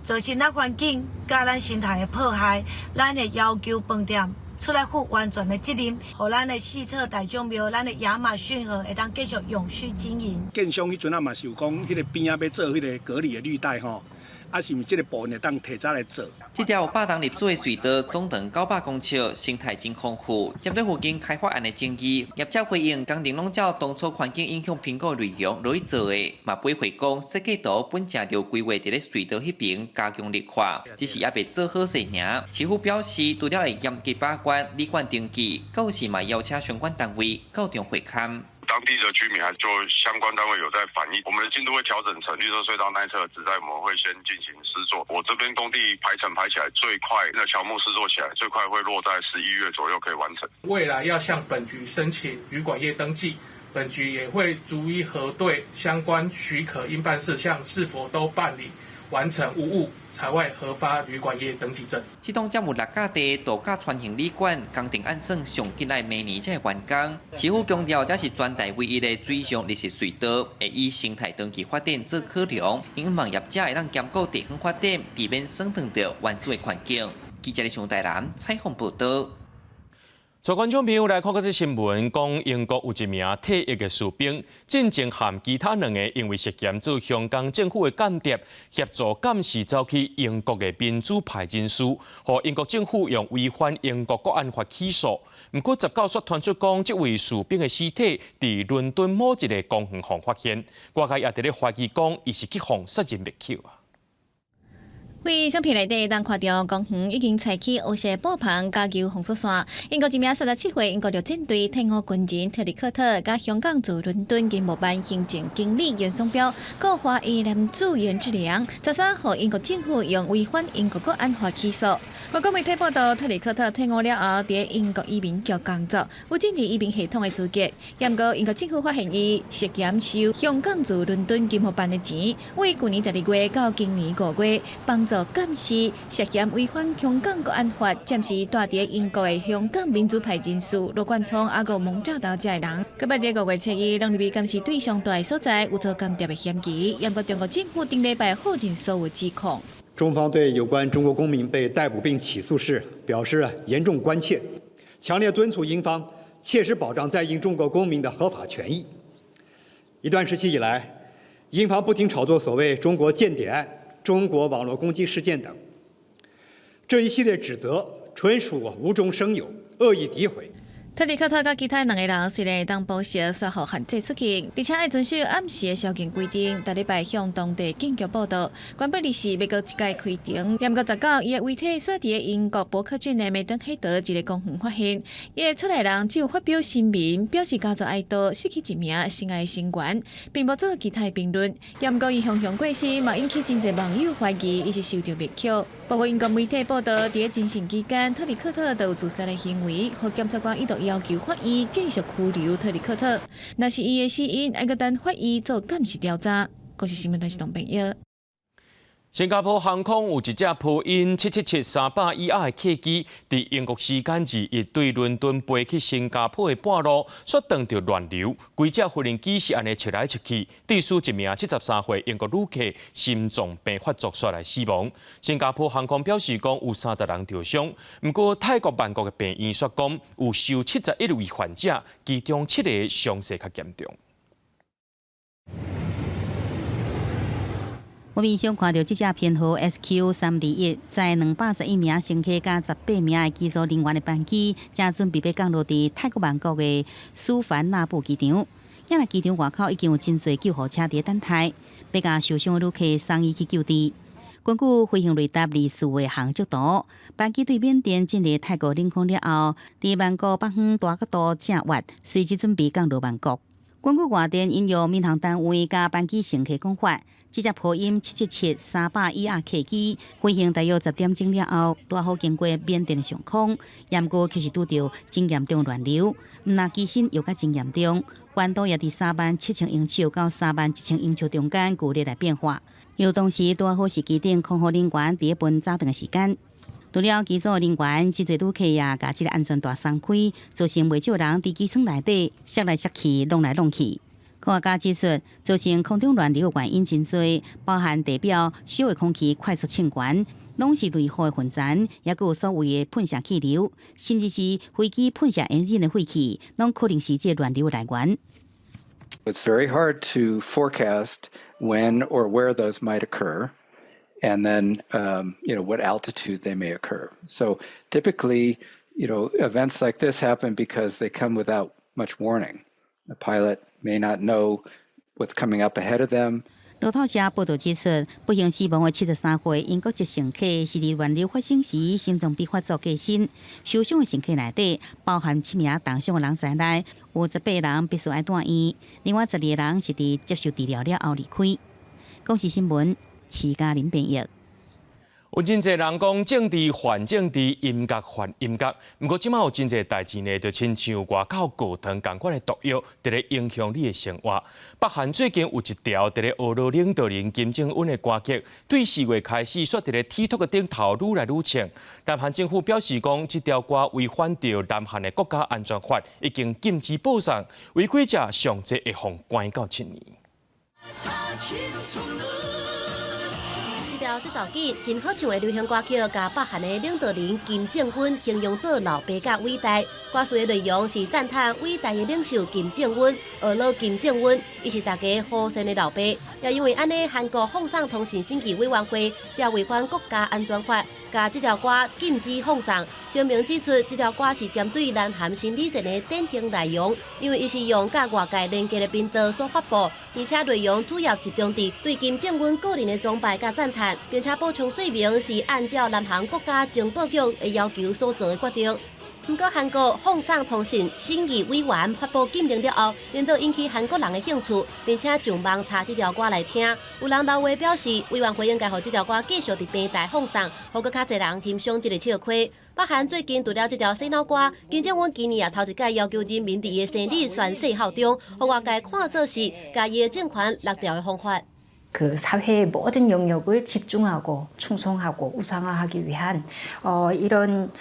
Speaker 15: 造成咱環境佮咱生態的破壞，咱會要求飯店出來負完全的責任，予咱的四草大眾廟、咱的亞馬遜河會當繼續永續經營。
Speaker 18: 建商彼陣仔嘛是有講，彼个邊仔欲做彼个隔離的綠帶吼，
Speaker 3: 啊是毋是這个部分會當提早來做？
Speaker 13: 這條有百冬歷史的隧道，總長900公尺，生態真豐富。針對附近開發案的爭議，業者回應工程攏照當初環境影響評估內容落去做的，嘛回回講設計圖本正就規劃佇咧隧道彼爿加強綠化，只是猶未做好勢爾。市府表示，除了會嚴格把關旅館登記，到時嘛邀請相關單位到場會勘。
Speaker 4: 當地的居民還就相關單位有在反映，我們的進度會調整成綠色隧道那一側，只在我們會先進行施作。我這邊工地排程排起來最快，那喬木施作起來最快會落在11月左右可以完成。
Speaker 16: 未來要向本局申請旅館業登記，本局也會逐一核對相關許可應辦事項是否都辦理完成無誤，才會核發旅館業登記證。
Speaker 13: 這棟佔有六甲地度假船型旅館，工程按算上緊愛明年才會完工。市府強調，這是全台唯一的水上綠色隧道，會以生態長期發展做考量，希望業者會當兼顧地方發展，避免損斷著原始的環境。記者李上台南採訪報道。
Speaker 1: 在觀眾朋友來看這新聞，講英國有一名退役的士兵，進前和其他兩个因為涉嫌做香港政府的間諜，協助監視走去英國的民主派人士，予英國政府用違反英國國安法起訴。毋過19煞傳出講，這位士兵的屍體佇倫敦某一个公園予發現，外界也佇咧懷疑講，伊是去予殺人滅口啊。
Speaker 17: 佇相片內底，當看著公園已經拆起烏色布棚，加強封鎖線。英國一名37歲英國陸戰隊退伍軍人特里克特，佮香港駐倫敦經貿辦行政經理袁松彪，閣華裔男子袁志良，13予英國政府用違反英國國安法起訴。外國媒體報道，特里克特退伍了後，佇英國移民局工作，有進入移民系統的資格。毋過英國政府發現伊涉嫌收香港駐倫敦經貿辦的錢，為舊年12月到今年5月幫助監視涉嫌違反香港國安法，暫時蹛佇英國的香港民主派人士羅冠聰、抑閣蒙兆道這个人。閣捌佇5月7日，攏入去監視對象蹛的所在，有做間諜的嫌疑。毋過中國政府頂禮拜否認所有指控。
Speaker 18: 中方對有關中國公民被逮捕並起訴事表示嚴重關切，強烈敦促英方切實保障在英中國公民的合法權益。一段時期以來，英方不停炒作所謂中國間諜案、中國網絡攻擊事件等，這一系列指責純屬無中生有、惡意詆毀。
Speaker 17: 特里克特佮其他兩个人雖然會當保釋，煞予限制出境，而且愛遵守暗時的宵禁規定。逐禮拜向當地警局報到。原本是欲閣一擺開庭，毋過19，伊的遺體煞佇英國伯克郡的梅登黑德一个公園發現。伊的厝內人只有發表聲明，表示家族哀悼失去一名心愛的成員，並無做其他的評論。毋過伊雄雄過身，嘛引起真濟網友懷疑伊是受著滅口。不過英國媒體報道，佇咧偵訊期間，特里克特都有自殺的行為，予檢察官一度要求法院繼續拘留特里克特。若是伊的死因，愛閣等法醫做鑑識調查。國視新聞台是董朋友。
Speaker 1: 新加坡航空有一隻波音777-300ER的客機，佇英國時間21對倫敦飛去新加坡的半路，煞撞著亂流，規隻飛行機是按呢切來切去，致使一名73歲英國旅客心臟病發作，煞來死亡。新加坡航空表示講有30人著傷，毋過泰國曼谷的病院煞講有收71位患者，其中七个傷勢較嚴重。
Speaker 7: 我面上看著這隻編號 SQ 321，載211名乘客佮18名的機組人員的班機，正準備欲降落佇泰國曼谷的蘇凡納布機場。遐來機場外口已經有真濟救護車佇等待，欲共受傷的旅客送醫去救治。根據飛行雷達24的航跡圖，班機對緬甸進入泰國領空了後，佇曼谷北方大角度正月，隨即準備降落曼谷。根據外電引用民航單位佮班機乘客講法，這隻波音777-300ER客機飛行大約10點鐘了後，拄好經過緬甸的上空，毋過卻是拄著真嚴重亂流，毋但機身搖甲真嚴重，懸度也佇37,000英尺到31,000英尺中間劇烈來變化。又當時拄好是機頂空服人員佇咧分早頓的時間，除了機組人員，真濟旅客也共這个安全帶鬆開，造成袂少人佇機艙內底摔來摔去、弄來弄去。科學家指出，造成空中亂流的原因真濟，包含地表小的空氣快速升懸，攏是雷雨的雲層，抑閣有所謂的噴射氣流，甚至是飛機噴射引擎的廢氣，攏可能是這個亂流來源。
Speaker 19: It's very hard to forecast when or where those might occur. And then what altitude they may occur. So typically, events like this happen because they come without much warning. The pilot may not know what's coming up ahead of them.
Speaker 7: 路透社報導指出，不幸死亡的73歲英國籍乘客是佇亂流發生時心臟病發作過身。受傷的乘客內底包含七名重傷的人在內，有18人必須愛住院，另外12個人是佇接受治療了後離開。公視新聞，徐嘉玲編譯。
Speaker 1: 有真濟人講政治犯政治，音樂犯音樂。毋過這馬有真濟代誌呢，就親像外口高糖仝款的毒藥，佇咧影響你的生活。北韓最近有一條佇咧呵咾領導人金正恩的歌曲，對4月開始，煞佇咧 TikTok 的頂頭愈來愈衝。南韓政府表示講，這條歌違反著南韓的國家安全法，已經禁止播送，違規者上濟會予關到7年。
Speaker 20: 這條節奏緊、真好唱的流行歌曲，共北韓的領導人金正恩形容做老爸佮偉大。歌詞的內容是讚嘆偉大的領袖金正恩，呵咾金正恩，伊是大家好善的老爸。也因為按呢，韓國放送通信審議委員會才違反國家安全法，共這條歌禁止放送。聲明指出，這條歌是針對南韓心理戰的典型內容，因為伊是用佮外界連結的頻道所發布，而且內容主要集中佇對金正恩個人的崇拜佮讚嘆，並且補充說明是按照南韓國家情報局的要求所做的決定。毋過，韓國放送通信審議委員發布禁令了後，輪到引起韓國人的興趣，並且上網查這條歌來聽。有人留話表示，委員會應該予這條歌繼續佇平台放送，予閣較濟人欣賞這个笑話。北韓最近除了這條洗腦歌，金正恩今年也頭一擺要求人民佇伊的生日宣誓效忠，予外界看做是共伊的政權勒牢的方法。
Speaker 21: 그 사회의 모든 영역을 집중하고 충성하고 우상화하기 위한 이런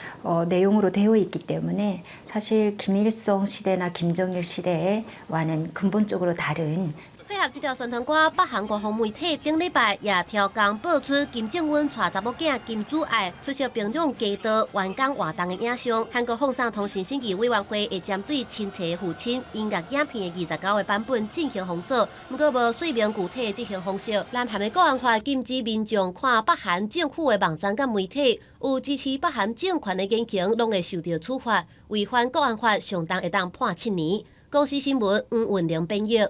Speaker 21: 내용으로 되어 있기 때문에 사실 김일성 시대나 김정일 시대와는 근본적으로 다른
Speaker 20: 配合這條宣傳歌，北韓官方媒體頂禮拜也超工播出金正恩帶查某囝金主愛出席平壤街道完工活動的影像。韓國放送通信審議委員會會針對親切父親音樂影片的29個版本進行封鎖，毋過無說明具體的執行方式。南韓的國安法禁止民眾看北韓政府的網站佮媒體，有支持北韓政權的言行，攏會受到處罰。違反國安法，上重會當判7年。公視新聞黃雲玲編譯。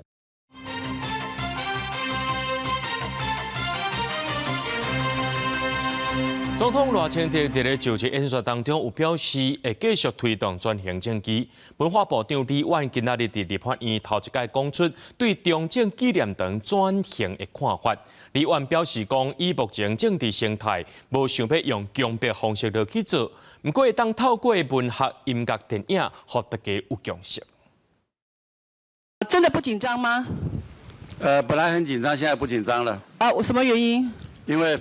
Speaker 1: 總統賴清德佇咧就職演說當中有表示，會繼續推動轉型正義。文化部長李婉今仔日佇立法院頭一擺講出對中正紀念堂轉型的看法。李婉表示講，以目前政治生態，無想欲用強迫方式落去做，毋過會當透過文學、音樂、電影，予大家有共識。
Speaker 29: 真的不緊張嗎？
Speaker 5: 本來很緊張，現在不緊張了。
Speaker 29: 啊，什麼原因？
Speaker 5: 因為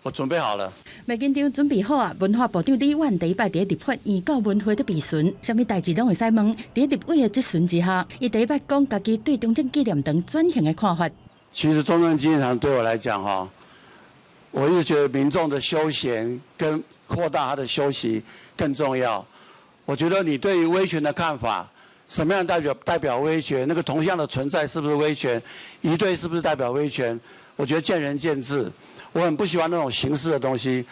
Speaker 5: 我準備好了。
Speaker 22: 袂緊張，準備好啊！文化部長李婉第一擺佇立法院到文會的備詢，啥物代誌攏會使問。佇立委的質詢之下，伊第一擺講家己對中正紀念堂轉型的看法。
Speaker 5: 其實中正紀念堂對我來講，哈，我一直覺得民眾的休閒跟擴大他的休息更重要。我覺得你對於威權的看法，什麼樣代表威權？那個銅像的存在是不是威權？儀隊是不是代表威權？我覺得見仁見智。我很不喜歡那種形式的東西。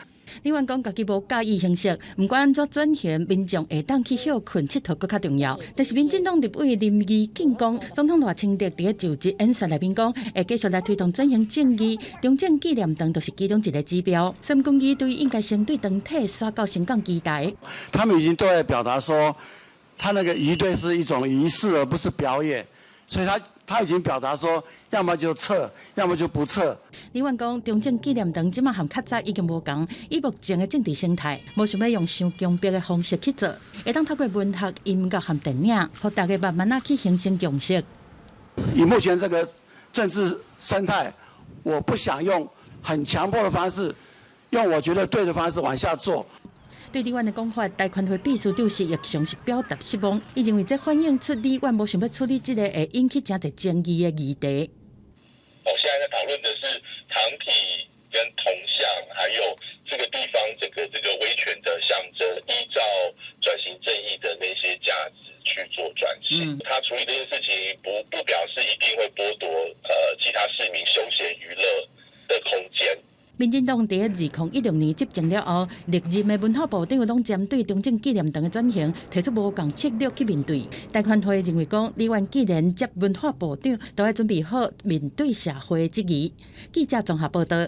Speaker 22: 李婉講，家己無佮意形式，毋管按怎轉型，民眾會當去歇睏𨑨迌閣較重要。但是民進黨立委林義進講，總統賴清德佇咧就職演說內面講，會繼續來推動轉型正義，中正紀念堂就是其中一個指標。三軍儀隊應該先對長體徙到伸港基台。
Speaker 5: 他們已經對外表達說，他那個儀隊是一種儀式，而不是表演，所以他已經表達說，要麼就撤，要麼就不撤。
Speaker 22: 李婉講，中正紀念堂這馬和較早已經無仝，以目前的政治生態，無想欲用傷強迫的方式去做，會當透過文學、音樂和電影，予大家慢慢仔去形成共識。
Speaker 5: 以目前這個政治生態，我不想用很強迫的方式，用我覺得對的方式往下做。
Speaker 22: 對李婉的講法，大權會秘書長是亦常是表達失望。伊認為這反映出李婉無想欲處理這個會引起誠濟爭議的議題。
Speaker 23: 哦，現在在討論的是唐體跟銅像，還有這個地方這個威權的象徵，依照轉型正義的那些價值去做轉型。他處理這件事情不表示一定會剝奪其他市民休閒娛樂的空間。
Speaker 22: 民進黨佇2016年執政了後，歷任的文化部長攏針對中正紀念堂的轉型提出無仝策略去面對。台權會認為講，李元既然接文化部長，都愛準備好面對社會質疑。記者綜合報道。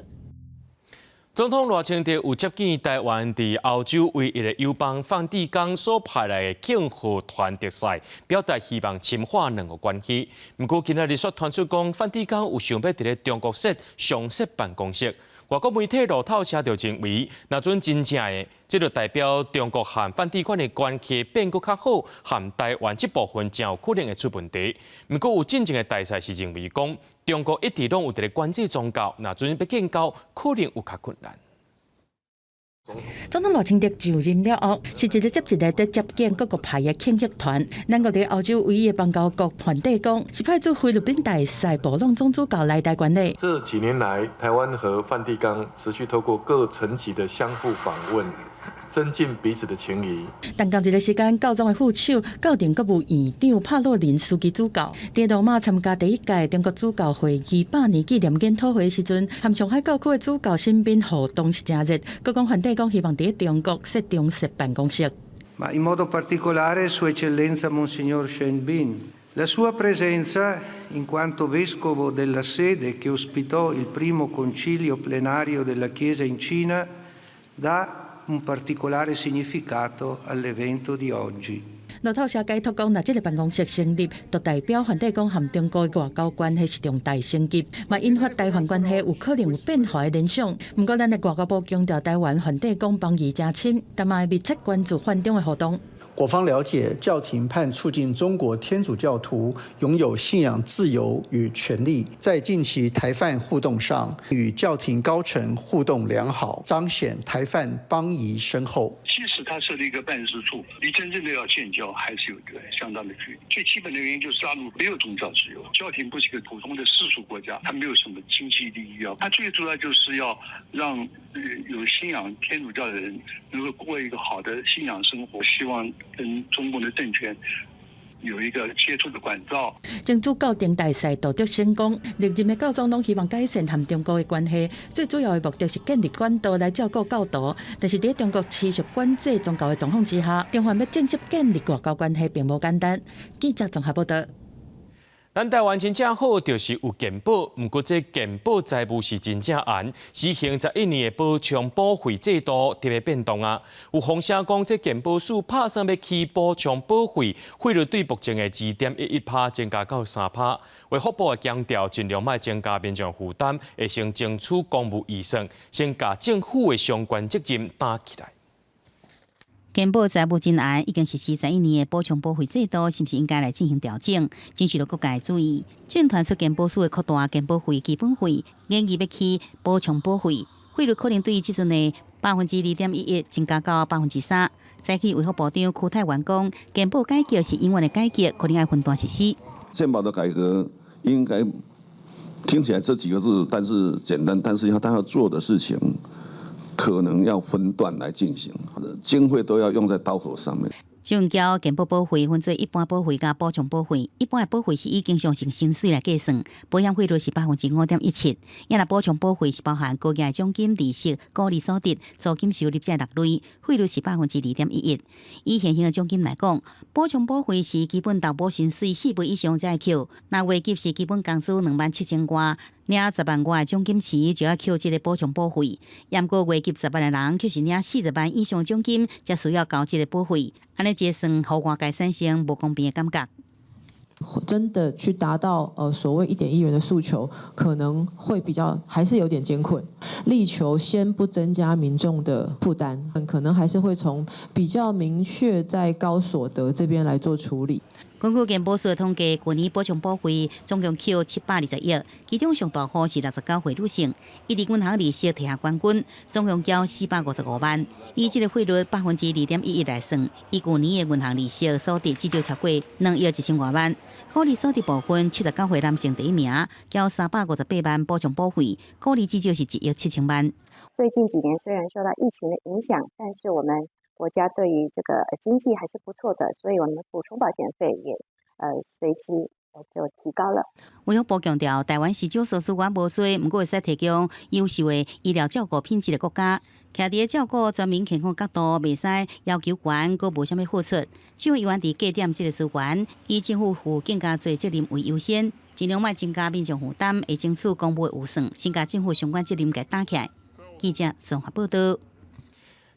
Speaker 1: 總統賴清德有接見台灣佇歐洲唯一的友邦梵蒂岡所派來的慶賀團特使，表達希望深化兩國關係。毋過今仔日煞傳出講，梵蒂岡有想欲佇咧中國設常設辦公室。外國媒體路透社就認為，若準真正的，這就代表中國和梵蒂岡的關係變閣較好，和台灣這部分誠有可能會出問題。毋過有進前的大使是認為講，中國一直攏有佇咧管制宗教，若準欲建交，可能有較困難。
Speaker 22: 總統賴清德就任了後，是一个接一个佇接見各國派的慶賀團。咱國佇歐洲唯一的邦交國梵蒂岡，是派駐菲律賓大使布朗總主教來台觀禮。
Speaker 6: 這幾年來，台灣和梵蒂岡持續透過各層級的相互訪問，增進彼此的情誼。
Speaker 22: 但仝一个時間，教宗的副手教廷國務院長帕洛林樞機主教，佇羅馬參加第一屆中國主教會議百年紀念研討會的時陣，和上海教區的主教沈彬互動是誠熱，閣講梵蒂岡希望佇中國設常設辦公室。
Speaker 8: Ma in modo particolare Sua Eccellenza Monsignor Shen Bin. La sua presenza, in quanto vescovo della sede che ospitò il primo concilio plenario della Chiesa in Cina, dà un particolare significato all'evento di oggi.
Speaker 22: 路透社解讀講，若這个辦公室成立，就代表梵蒂岡和中國的外交關係是重大升級，嘛引發台梵關係有可能有變化的聯想。毋過，咱的外交部強調，台灣梵蒂岡邦誼誠深，但嘛會密切關注梵中的互動。
Speaker 9: 我方了解，教廷盼促進中國天主教徒擁有信仰自由與權利，在近期台梵互動上，與教廷高層互動良好，彰顯台梵邦誼深厚。
Speaker 10: 即使他設立一個辦事處，離真正的要建交還是有一個相當的距離。最基本的原因就是大陸沒有宗教自由，教廷不是一個普通的世俗國家，它沒有什麼經濟利益啊，它最主要就是要讓有信仰天主教的人能夠過一個好的信仰生活，希望跟中共的政權有一個接觸的管道。
Speaker 22: 前駐教廷大使杜德成講，歷任的教宗攏希望改善和中國的關係，最主要的目的是建立管道來照顧教徒。但是佇中國持續管制宗教的狀況之下，中梵欲正式建立外交關係並無簡單。記者綜合報道。
Speaker 1: 咱台灣真正好，就是有健保，毋過這健保財務是真正嚴，施行11年的補充保費制度特別變動啊。有風聲講，這健保署拍算欲起補充保費，費率對目前的2.11%增加到3%。衛福部會強調，盡量莫增加民眾負擔，會先爭取公務預算，先共政府的相關責任擔起來。
Speaker 7: 健保財務真嚴，已經實施十一年的補充保費制度，是毋是應該來進行調整？真受到各界注意。政團出健保署會擴大健保費基本費，研議欲起補充保費，費率可能對這陣的2.11%增加到3%。早起衛福部長邱泰源講，健保改革是永遠的改革，可能愛分段實施。
Speaker 24: 健保的改革應該聽起來這幾個字，但是簡單，但是要他要做的事情，可能要分段來進行，經費都要用在刀口上面。
Speaker 7: 上繳健保保費分做一般保費佮補充保費，一般的保費是以經常性薪水來計算，保險費率是5.17%。抑若補充保費是包含高額獎金、利息、股利所得、租金收入這六類，費率是2.11%。以現行的獎金來講，補充保費是基本投保薪水4倍以上才會扣，若月給是基本工資2萬7千外，領10萬外的獎金時就愛扣這个補充保費。毋過月給10萬的人，卻是領40萬以上獎金，才需要交這个保費。按呢計算，予外界產生無公平的感覺。
Speaker 29: 真的去達到所謂1.1元的訴求，可能會比較還是有點艱困。力求先不增加民眾的負擔，可能還是會從比較明確在高所得這邊來做處理。
Speaker 7: 根據健保署的統計，去年補充保費總共扣720億，其中上大戶是69歲女性，伊佇銀行利息提下冠軍，總共繳455萬。以這个費率2.11%來算，伊舊年的銀行利息所得至少超過2億1千外萬。股利所得部分，79歲男性第一名，繳358萬補充保費，股利至少是1億7千萬。
Speaker 25: 最近幾年雖然受到疫情的影響，但是我們國家對於這個經濟還是不錯的，所以我們補充保險費也隨之就提高了。
Speaker 7: 衛福部強調，台灣是少數資源無濟，毋過會使提供優秀的醫療照顧品質的國家。徛佇照顧全民健康角度，袂使要求懸，閣無啥物付出。政府猶原佇加點這個資源，以政府負更加濟責任為優先，盡量莫增加民眾負擔，會爭取公務的預算，先共政府相關責任共擔起來。記者綜合報道。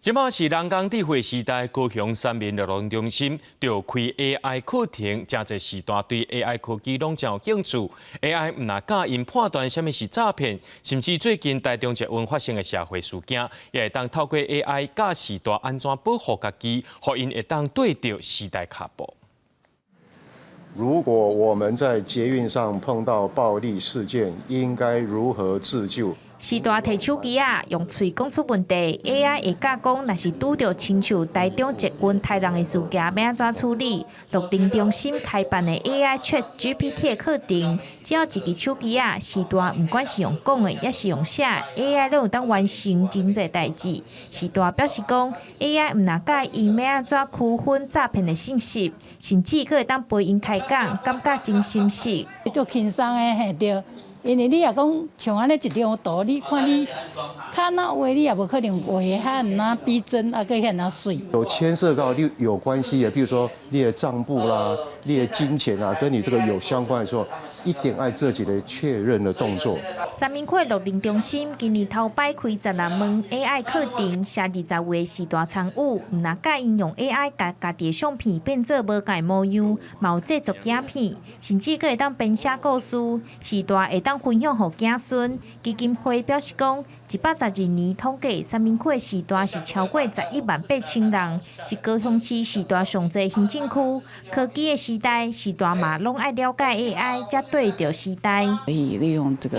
Speaker 1: 這馬是人工智慧時代，高雄三民樂齡中心就開 AI 課程，誠濟時代對 AI 科技攏真有興趣。AI 毋但教𪜶判斷啥物是詐騙，甚至最近台中捷運發生的社會事件，也會當透過 AI 教序大按怎保護家己，予𪜶會當綴著時代跤步。
Speaker 2: 如果我們在捷運上碰到暴力事件，應該如何自救？
Speaker 3: 序大提手機仔，用喙講出問題，AI 會教講，若是拄著親像台中捷運刣人的事件，欲按怎處理？樂齡中心開辦的 AI Chat GPT 的課程，只要一支手機仔，序大毋管是用講的，抑是用寫，AI 攏會當完成真濟代誌。序大表示講，AI 毋但教𪜶欲按怎區分詐騙的信息，甚至閣會當陪𪜶開講，感覺真心實。
Speaker 11: 足輕鬆的嘿對。因為你若講像按呢一張圖，你看你較哪畫，你也無可能畫得遐爾逼真，啊，閣遐爾媠。
Speaker 2: 有牽涉到你有關係的，比如說你的帳簿啦、你的金錢啊，跟你這個有相關的時候，一定愛做一個確認的動作。
Speaker 3: 三民區樂齡中心今年頭擺開16門 AI 課程，設20位序大參與，毋但教𪜶用 AI 共家己的相片變做無仝模樣，嘛有製作影片，甚至閣會當編寫故事，序大會當分享予子孫。基金會表示講，112年統計，三民區的序大是超過11萬8千人，是高雄市序大上濟行政區。科技的時代，序大嘛攏愛了解 AI，才對著時代。
Speaker 29: 可以利用這個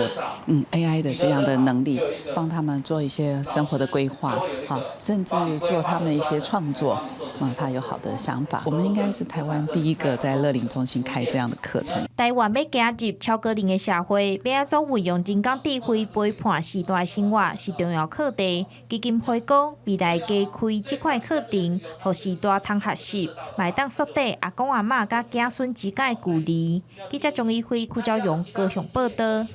Speaker 29: AI 的這樣的能力，幫他們做一些生活的規劃，好，甚至做他們一些創作啊，他有好的想法。我們應該是台灣第一個在樂齡中心開這樣的課程。
Speaker 3: 台灣欲行入超高齡的社會，欲按怎運用人工智慧陪伴序大生活是重要課題。基金會講，未來加開這款課程，予序大通學習，嘛會當縮短阿公阿嬤佮子孫之間的距離。記者張怡輝、柯昭榮高雄報道。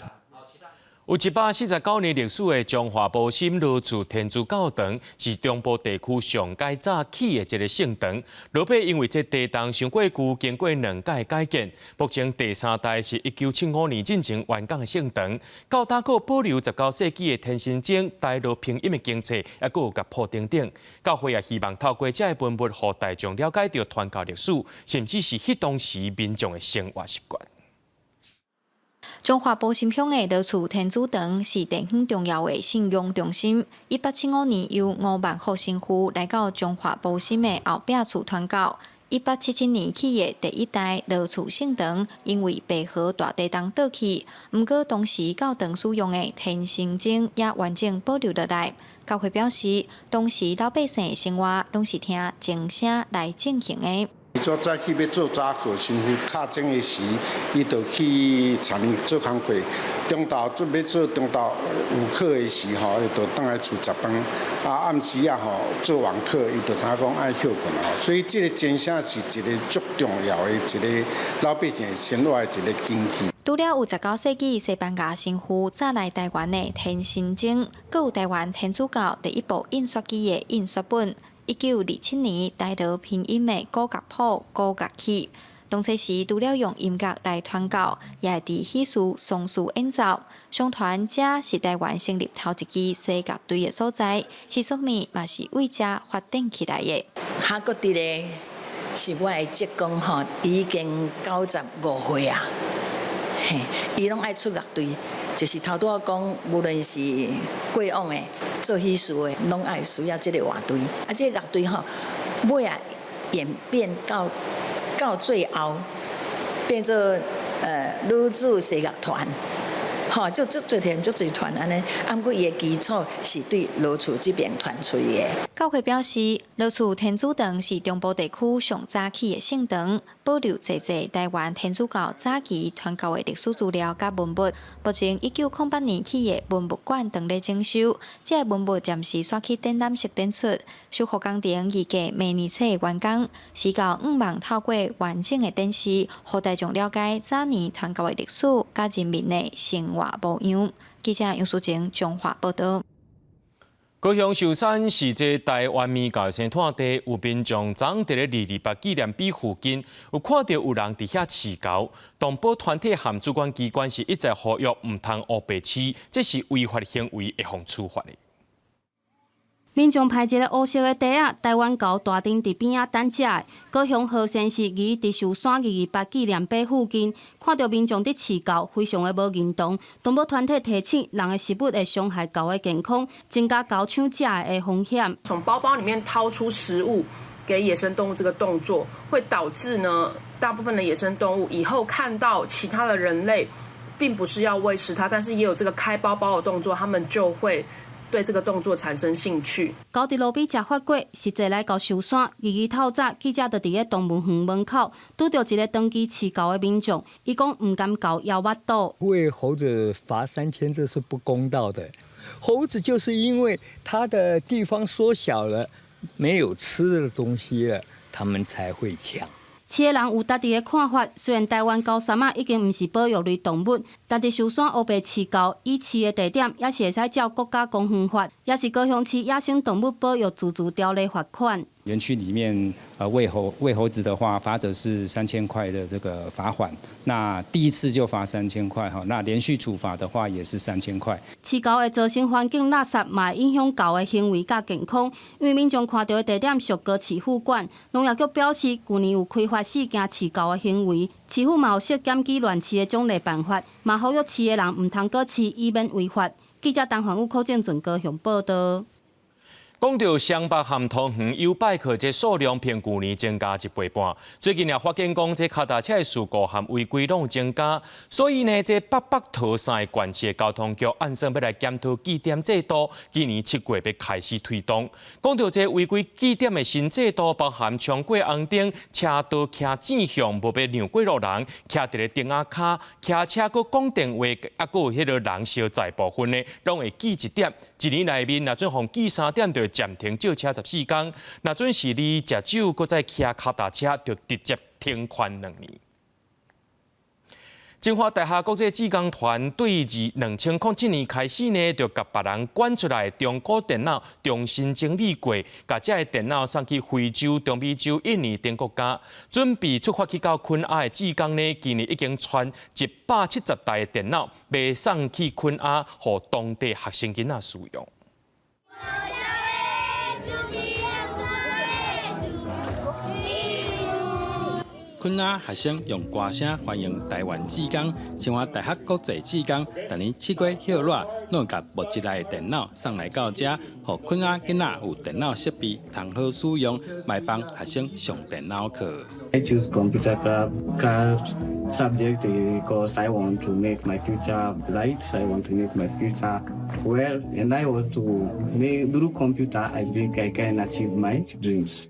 Speaker 1: 有149年歷史的彰化埔心羅厝天主教堂，是中部地區上蓋早起的一個聖堂。落尾因為這地動傷過久，經過兩屆改建，目前第三代是1975年進前完工的聖堂。到今閣保留19世紀的天神鐘、台羅拼音的經冊，抑閣有樂譜等等。教會也希望透過這个文物，予大眾了解著傳教歷史，甚至是彼當時民眾的生活習慣。
Speaker 12: 彰化埔心鄉的羅厝天主堂是地方重要的信仰中心。1875年由吳萬福神父來到彰化埔心的後壁厝傳教。1877年起的第一代羅厝聖堂，因為白河大地動倒去，毋過當時教堂使用的天神鐘也完整保留落來。教會表示，當時老百姓的生活攏是聽鐘聲來進行的。
Speaker 14: 做早起欲做早課，神父敲鐘的時，伊就去田裡做工課。中晝準備做中晝有課的時吼，伊就轉來厝食飯。啊，暗時啊吼做完課，伊就知影講愛歇睏吼。所以這個鐘聲是一個足重要的一個老百姓生活的一個根基。
Speaker 12: 除了有19世紀西班牙神父載來台灣的天神鐘，閣有台灣天主教第一部印刷機的印刷本。1927年台羅拼音的古樂譜、古樂器。當初時除了用音樂來傳教，也會佇喜事、喪事演奏。相傳這是台灣成立頭一支西樂隊的所在，是說明嘛是為這發展起來的。
Speaker 15: 哈閣佇咧是我的職工吼，已經95歲啊，嘿，伊攏愛出樂隊，就是頭拄仔講，無論是過往的做喜事的，攏愛需要這個樂隊。啊，這個樂隊吼，尾仔演變到最後，變做女子西樂團，吼，就足濟團，足濟團按呢。啊，毋過伊的基礎是對羅厝這邊傳出去的。
Speaker 12: 教會表示，羅厝天主堂是中部地區上早起的聖堂，保留濟濟臺灣天主教早期傳教的歷史資料佮文物。目前1908年起的文物館正咧整修，這个文物暫時徙去展覽室展出。修復工程預計明年初完工，時到向望透過完整的展示，予大眾了解早年傳教的歷史佮人民的生活模樣。記者楊淑靜彰化報導。
Speaker 1: 高雄壽山是這臺灣牝狗生湠地，有民眾昨昏佇咧228紀念碑附近，有看著有人佇遐飼猴。動保團體和主管機關是一再呼籲，毋通烏白飼，這是違法行為，會予處罰的。
Speaker 4: 民眾排一个烏色的袋仔，臺灣猴大陣佇邊仔等食。高雄和善市議佇壽山228紀念碑附近，看著民眾佇飼猴，非常的無認同。動保團體提醒，人的食物會傷害猴的健康，增加猴搶食的風險。
Speaker 13: 從包包裡面掏出食物給野生動物這個動作，會導致呢，大部分的野生動物以後看到其他的人類，並不是要餵食它，但是也有這個開包包的動作，他們就會對這個動作產生興趣。
Speaker 4: 猴佇路邊食發過，實際來到壽山，二二透早，記者就佇咧動物園門口拄著一个長期飼猴的民眾，伊講毋甘猴枵腹肚。
Speaker 16: 餵猴子罰3000，這是不公道的。猴子就是因為它的地方縮小了，沒有吃的東西了，他們才會搶。
Speaker 4: 飼的人有家己的看法。雖然臺灣猴捎仔已經毋是保育類動物，但佇壽山烏白飼猴，伊飼的地點也是會使照國家公園法，也是高雄市野生動物保育自治條例罰款。
Speaker 17: 園區裡面，餵猴子的話，罰則是三千塊的這個罰款。那第一次就罰三千塊哈，那連續處罰的話也是三千塊。
Speaker 4: 飼猴會造成環境垃圾，嘛會影響猴的行為佮健康。因為民眾看著的地點屬高市府管，農業局表示，舊年有開罰四件飼猴的行為，市府嘛有設檢舉亂飼的獎勵辦法，嘛呼籲飼的人毋通閣飼，以免違法。記者陳環宇、柯正俊高雄報導。
Speaker 1: 講著雙北和桃園YouBike 這數量比舊年增加一倍半。最近也發現講，這跤踏車的事故和違規攏有增加，所以呢，這北北桃三个縣市的交通局按算欲來檢討記點制度，今年7月欲開始推動。講著這違規記點的新制度，包含衝過紅燈、車道騎正向無欲讓過路人、徛佇咧燈仔跤、騎車閣講電話，抑閣有彼个人相載部分呢，攏會記一點。一年內面，若准予記三點，就會暫停借車14工；若准是你食酒，閣再騎跤踏車，就直接停權2年。清華大學國際志工團隊自2007年開始呢，就共別人捐出來中古電腦重新整理過，共這个電腦送去非洲、中美洲、印尼等國家，準備出發去到肯亞的志工呢，今年已經傳170台電腦，欲送去肯亞，予當地學生囡仔使用。
Speaker 20: 肯亞學生用歌聲歡迎臺灣志工，清華大學國際志工，逐年7月歇熱，攏共募集來的電腦送來到遮，予肯亞囡仔有電腦設備通好使用，來幫學生上電腦課。
Speaker 21: I choose computer club subject because I want to make my future bright. I want to make my future well, and I want to make through computer. I think I can achieve my dreams.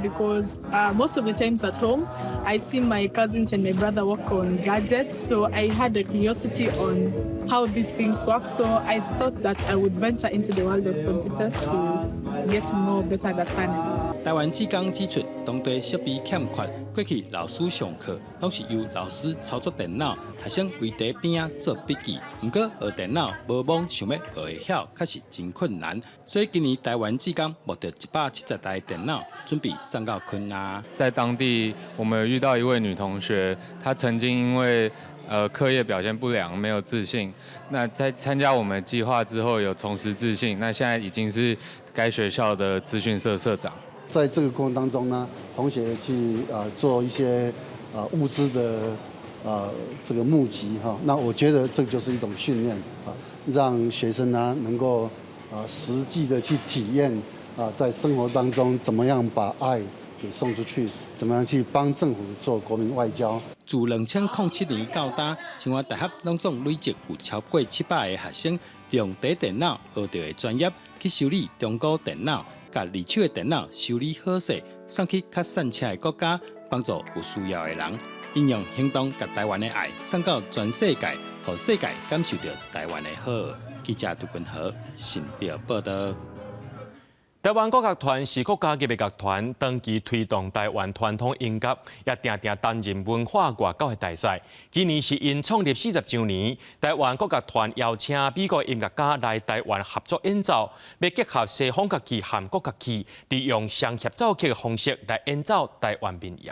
Speaker 22: Because most of the times at home, I see my cousins and my brother work on gadgets. So I had a curiosity on how these things work. So I thought that I would venture into the world of computers to get more better understanding.
Speaker 20: 臺灣志工指出，當地設備欠缺，過去老師上課攏是由老師操作電腦，學生圍佇邊仔做筆記。毋過學電腦無罔想欲學會曉，確實真困難。所以今年臺灣志工募著170台電腦，準備送到肯亞。
Speaker 23: 在當地，我們遇到一位女同學，她曾經因為課業表現不良，沒有自信。那在參加我們計劃之後，有重拾自信。那現在已經是該學校的資訊社社長。
Speaker 24: 在這個過程當中呢，同學去做一些物資的這個募集哈，那我覺得這就是一種訓練啊，讓學生呢能夠實際的去體驗啊，在生活當中怎麼樣把愛給送出去，怎麼樣去幫政府做國民外交。
Speaker 20: 自2007年到今，清華大學攏總累積有超過700個學生用佇電腦學著的專業去修理中古電腦，共二手的電腦修理好勢，送去較散赤的國家，
Speaker 5: 幫助有需要的人，𪜶用行動共台灣的愛送到全世界，予世界感受著台灣的好。記者杜君和新竹報道。
Speaker 1: 台灣國樂團是國家級的樂團，長期推動台灣傳統音樂，也定定擔任文化外交的大使。今年是𪜶創立40週年，台灣國樂團邀請美國音樂家來台灣合作演奏，欲結合西方樂器和國樂器，利用雙協奏曲的方式來演奏台灣民謠。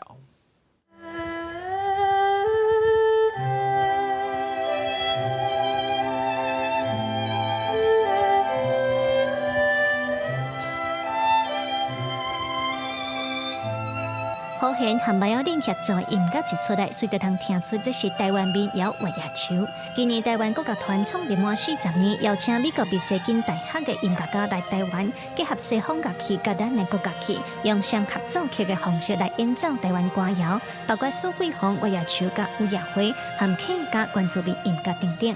Speaker 6: 胡弦和邁爾林協奏的音樂一出來，隨著通聽出這是台灣民謠月夜愁。今年台灣國樂團創立滿40年，邀請美國密西根大學的音樂家來台灣，結合西方樂器佮咱的國樂器，用雙合奏曲的方式來演奏台灣歌謠，包括四季風、月夜愁、佮雨夜花、和客家原住民音樂等等。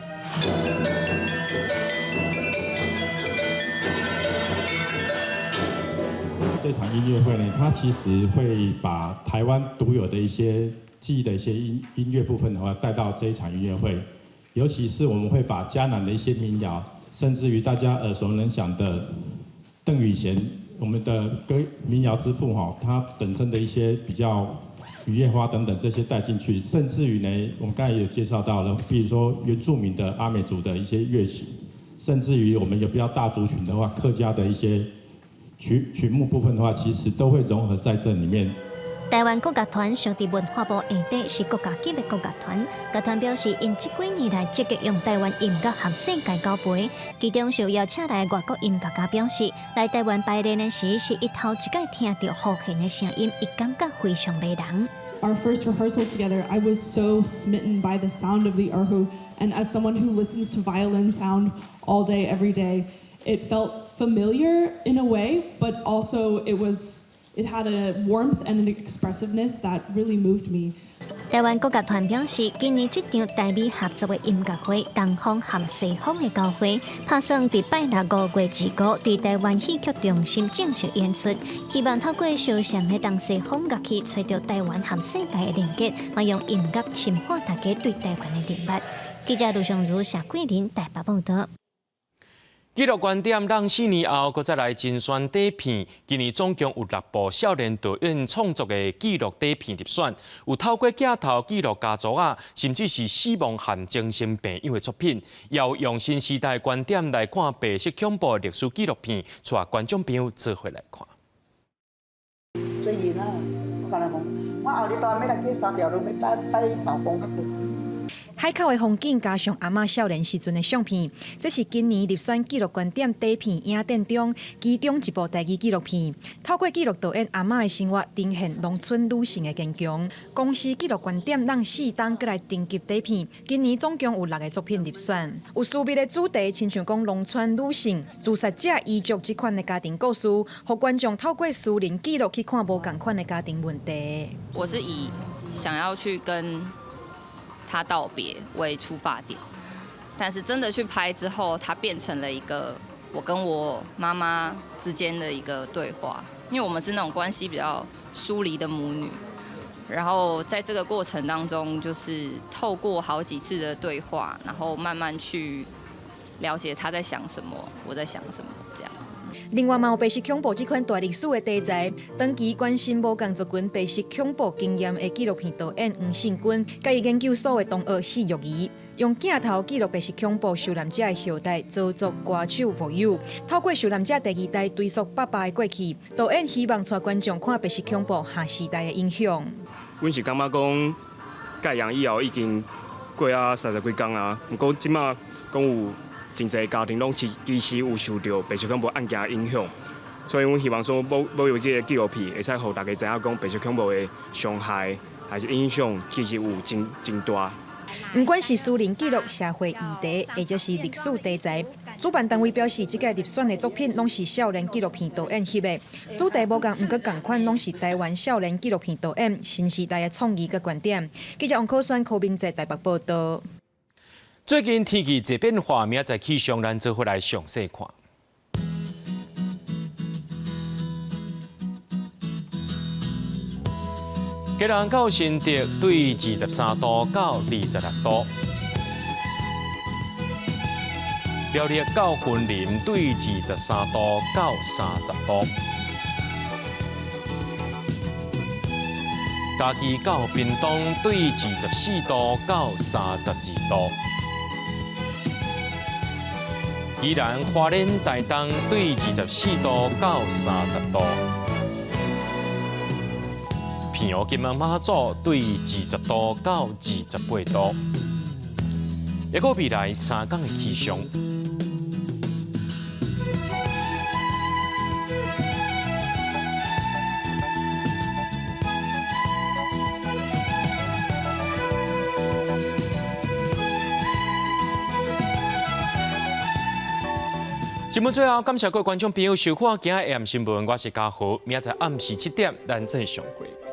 Speaker 8: 這場音樂會呢，它其實會把台灣獨有的一些記憶的一些音樂部分的話，帶到這一場音樂會。尤其是我們會把嘉南的一些民謠，甚至於大家耳熟能詳的鄧雨賢，我們的歌民謠之父哈，他本身的一些比較雨夜花等等這些帶進去，甚至於呢，我們剛才也有介紹到了，比如說原住民的阿美族的一些樂曲，甚至於我們有比較大族群的話，客家的一些曲目部分的話，其實都會融合在這裡面。
Speaker 6: 台灣國樂團設佇文化部下底，是國家級的國樂團。樂團表示，𪜶這幾年來積極用台灣音樂和世界交陪。其中受邀請來的外國音樂家表示，來台灣排練的時，是伊頭一擺聽著胡弦的聲音，伊感覺非常迷人。
Speaker 29: Our first rehearsal together, I was so smitten by the sound of the erhu, and as someone who listens to violin sound all day, every day, it felt familiar in a way, but also it had a warmth and an expressiveness that really moved me.
Speaker 6: 台灣國樂團表示，今年這場台美合作的音樂會，東方和西方的交匯，拍算佇拜六5月25，佇台灣戲曲中心正式演出。希望透過相像的東西方樂器，揣著台灣和世界的連結，嘛用音樂深化大家對台灣的認識。記者盧尚如、謝桂林台北報導。
Speaker 1: 紀錄觀點，咱4年後，閣再來甄選短片。今年總共有六部少年導演創作的紀錄短片入選，有透過鏡頭記錄家族啊，甚至是死亡和精神病養的作品，也有用新時代觀點來看白色恐怖的歷史紀錄片，帶觀眾朋友做伙來看。
Speaker 9: 最近啊，我共伊講，我後日當欲來去三條路，欲拜拜老公較久。
Speaker 18: 海口的風景加上阿嬤少年時陣的相片，這是今年入選紀錄觀點短片影展中其中一部台語紀錄片。透過紀錄導演阿嬤的生活，呈現農村女性的堅強。公視紀錄觀點讓四冬閣來徵集短片，今年總共有六个作品入選。有私密的主題，親像講農村女性、自殺者遺族這款的家庭故事，予觀眾透過私人記錄去看無仝款的家庭問題。
Speaker 19: 我是以想要去跟他道別為出發點，但是真的去拍之後，它變成了一個我跟我媽媽之間的一個對話，因為我們是那種關係比較疏離的母女，然後在這個過程當中，就是透過好幾次的對話，然後慢慢去了解他在想什麼，我在想什麼，這樣。
Speaker 18: 另外嘛有白色恐怖這款大歷史的題材，長期關心無仝族群白色恐怖經驗的紀錄片導演黃信君，佮伊研究所的同學謝玉儀，用鏡頭記錄白色恐怖受難者的後代，鄒族歌手吳友，透過受難者第二代追溯爸爸的過去，導演希望帶觀眾看白色恐怖下時代的影響。
Speaker 26: 阮是感覺講蓋陽以後已經過啊三十幾工啊，毋過這馬講有真濟家庭攏是其實有受著白色恐怖案件的影響，所以阮希望說保有這个紀錄片，會使予大家知影講白色恐怖的傷害還是影響，其實有真真大。
Speaker 18: 毋管是私人記錄、社會議題，或者是歷史題材，主辦單位表示，這屆入選的作品攏是少年紀錄片導演翕的，主題無仝，毋過仝款攏是台灣少年紀錄片導演新時代的創意佮觀點。記者王可宣、柯明哲台北報導。
Speaker 1: 最近天氣濟變化，明仔載氣象咱做伙來詳細看。基隆到新竹對23度到26度。苗栗到雲林對23度到30度。嘉義到屏東對24度到32度。宜蘭花蓮台東對24度到30度。澎湖金門馬祖對20度到28度。一個未來3天的氣象。節目最後，感謝各位觀眾朋友收看今仔下暗新聞，我是嘉豪，明仔載暗時7點，咱再相會。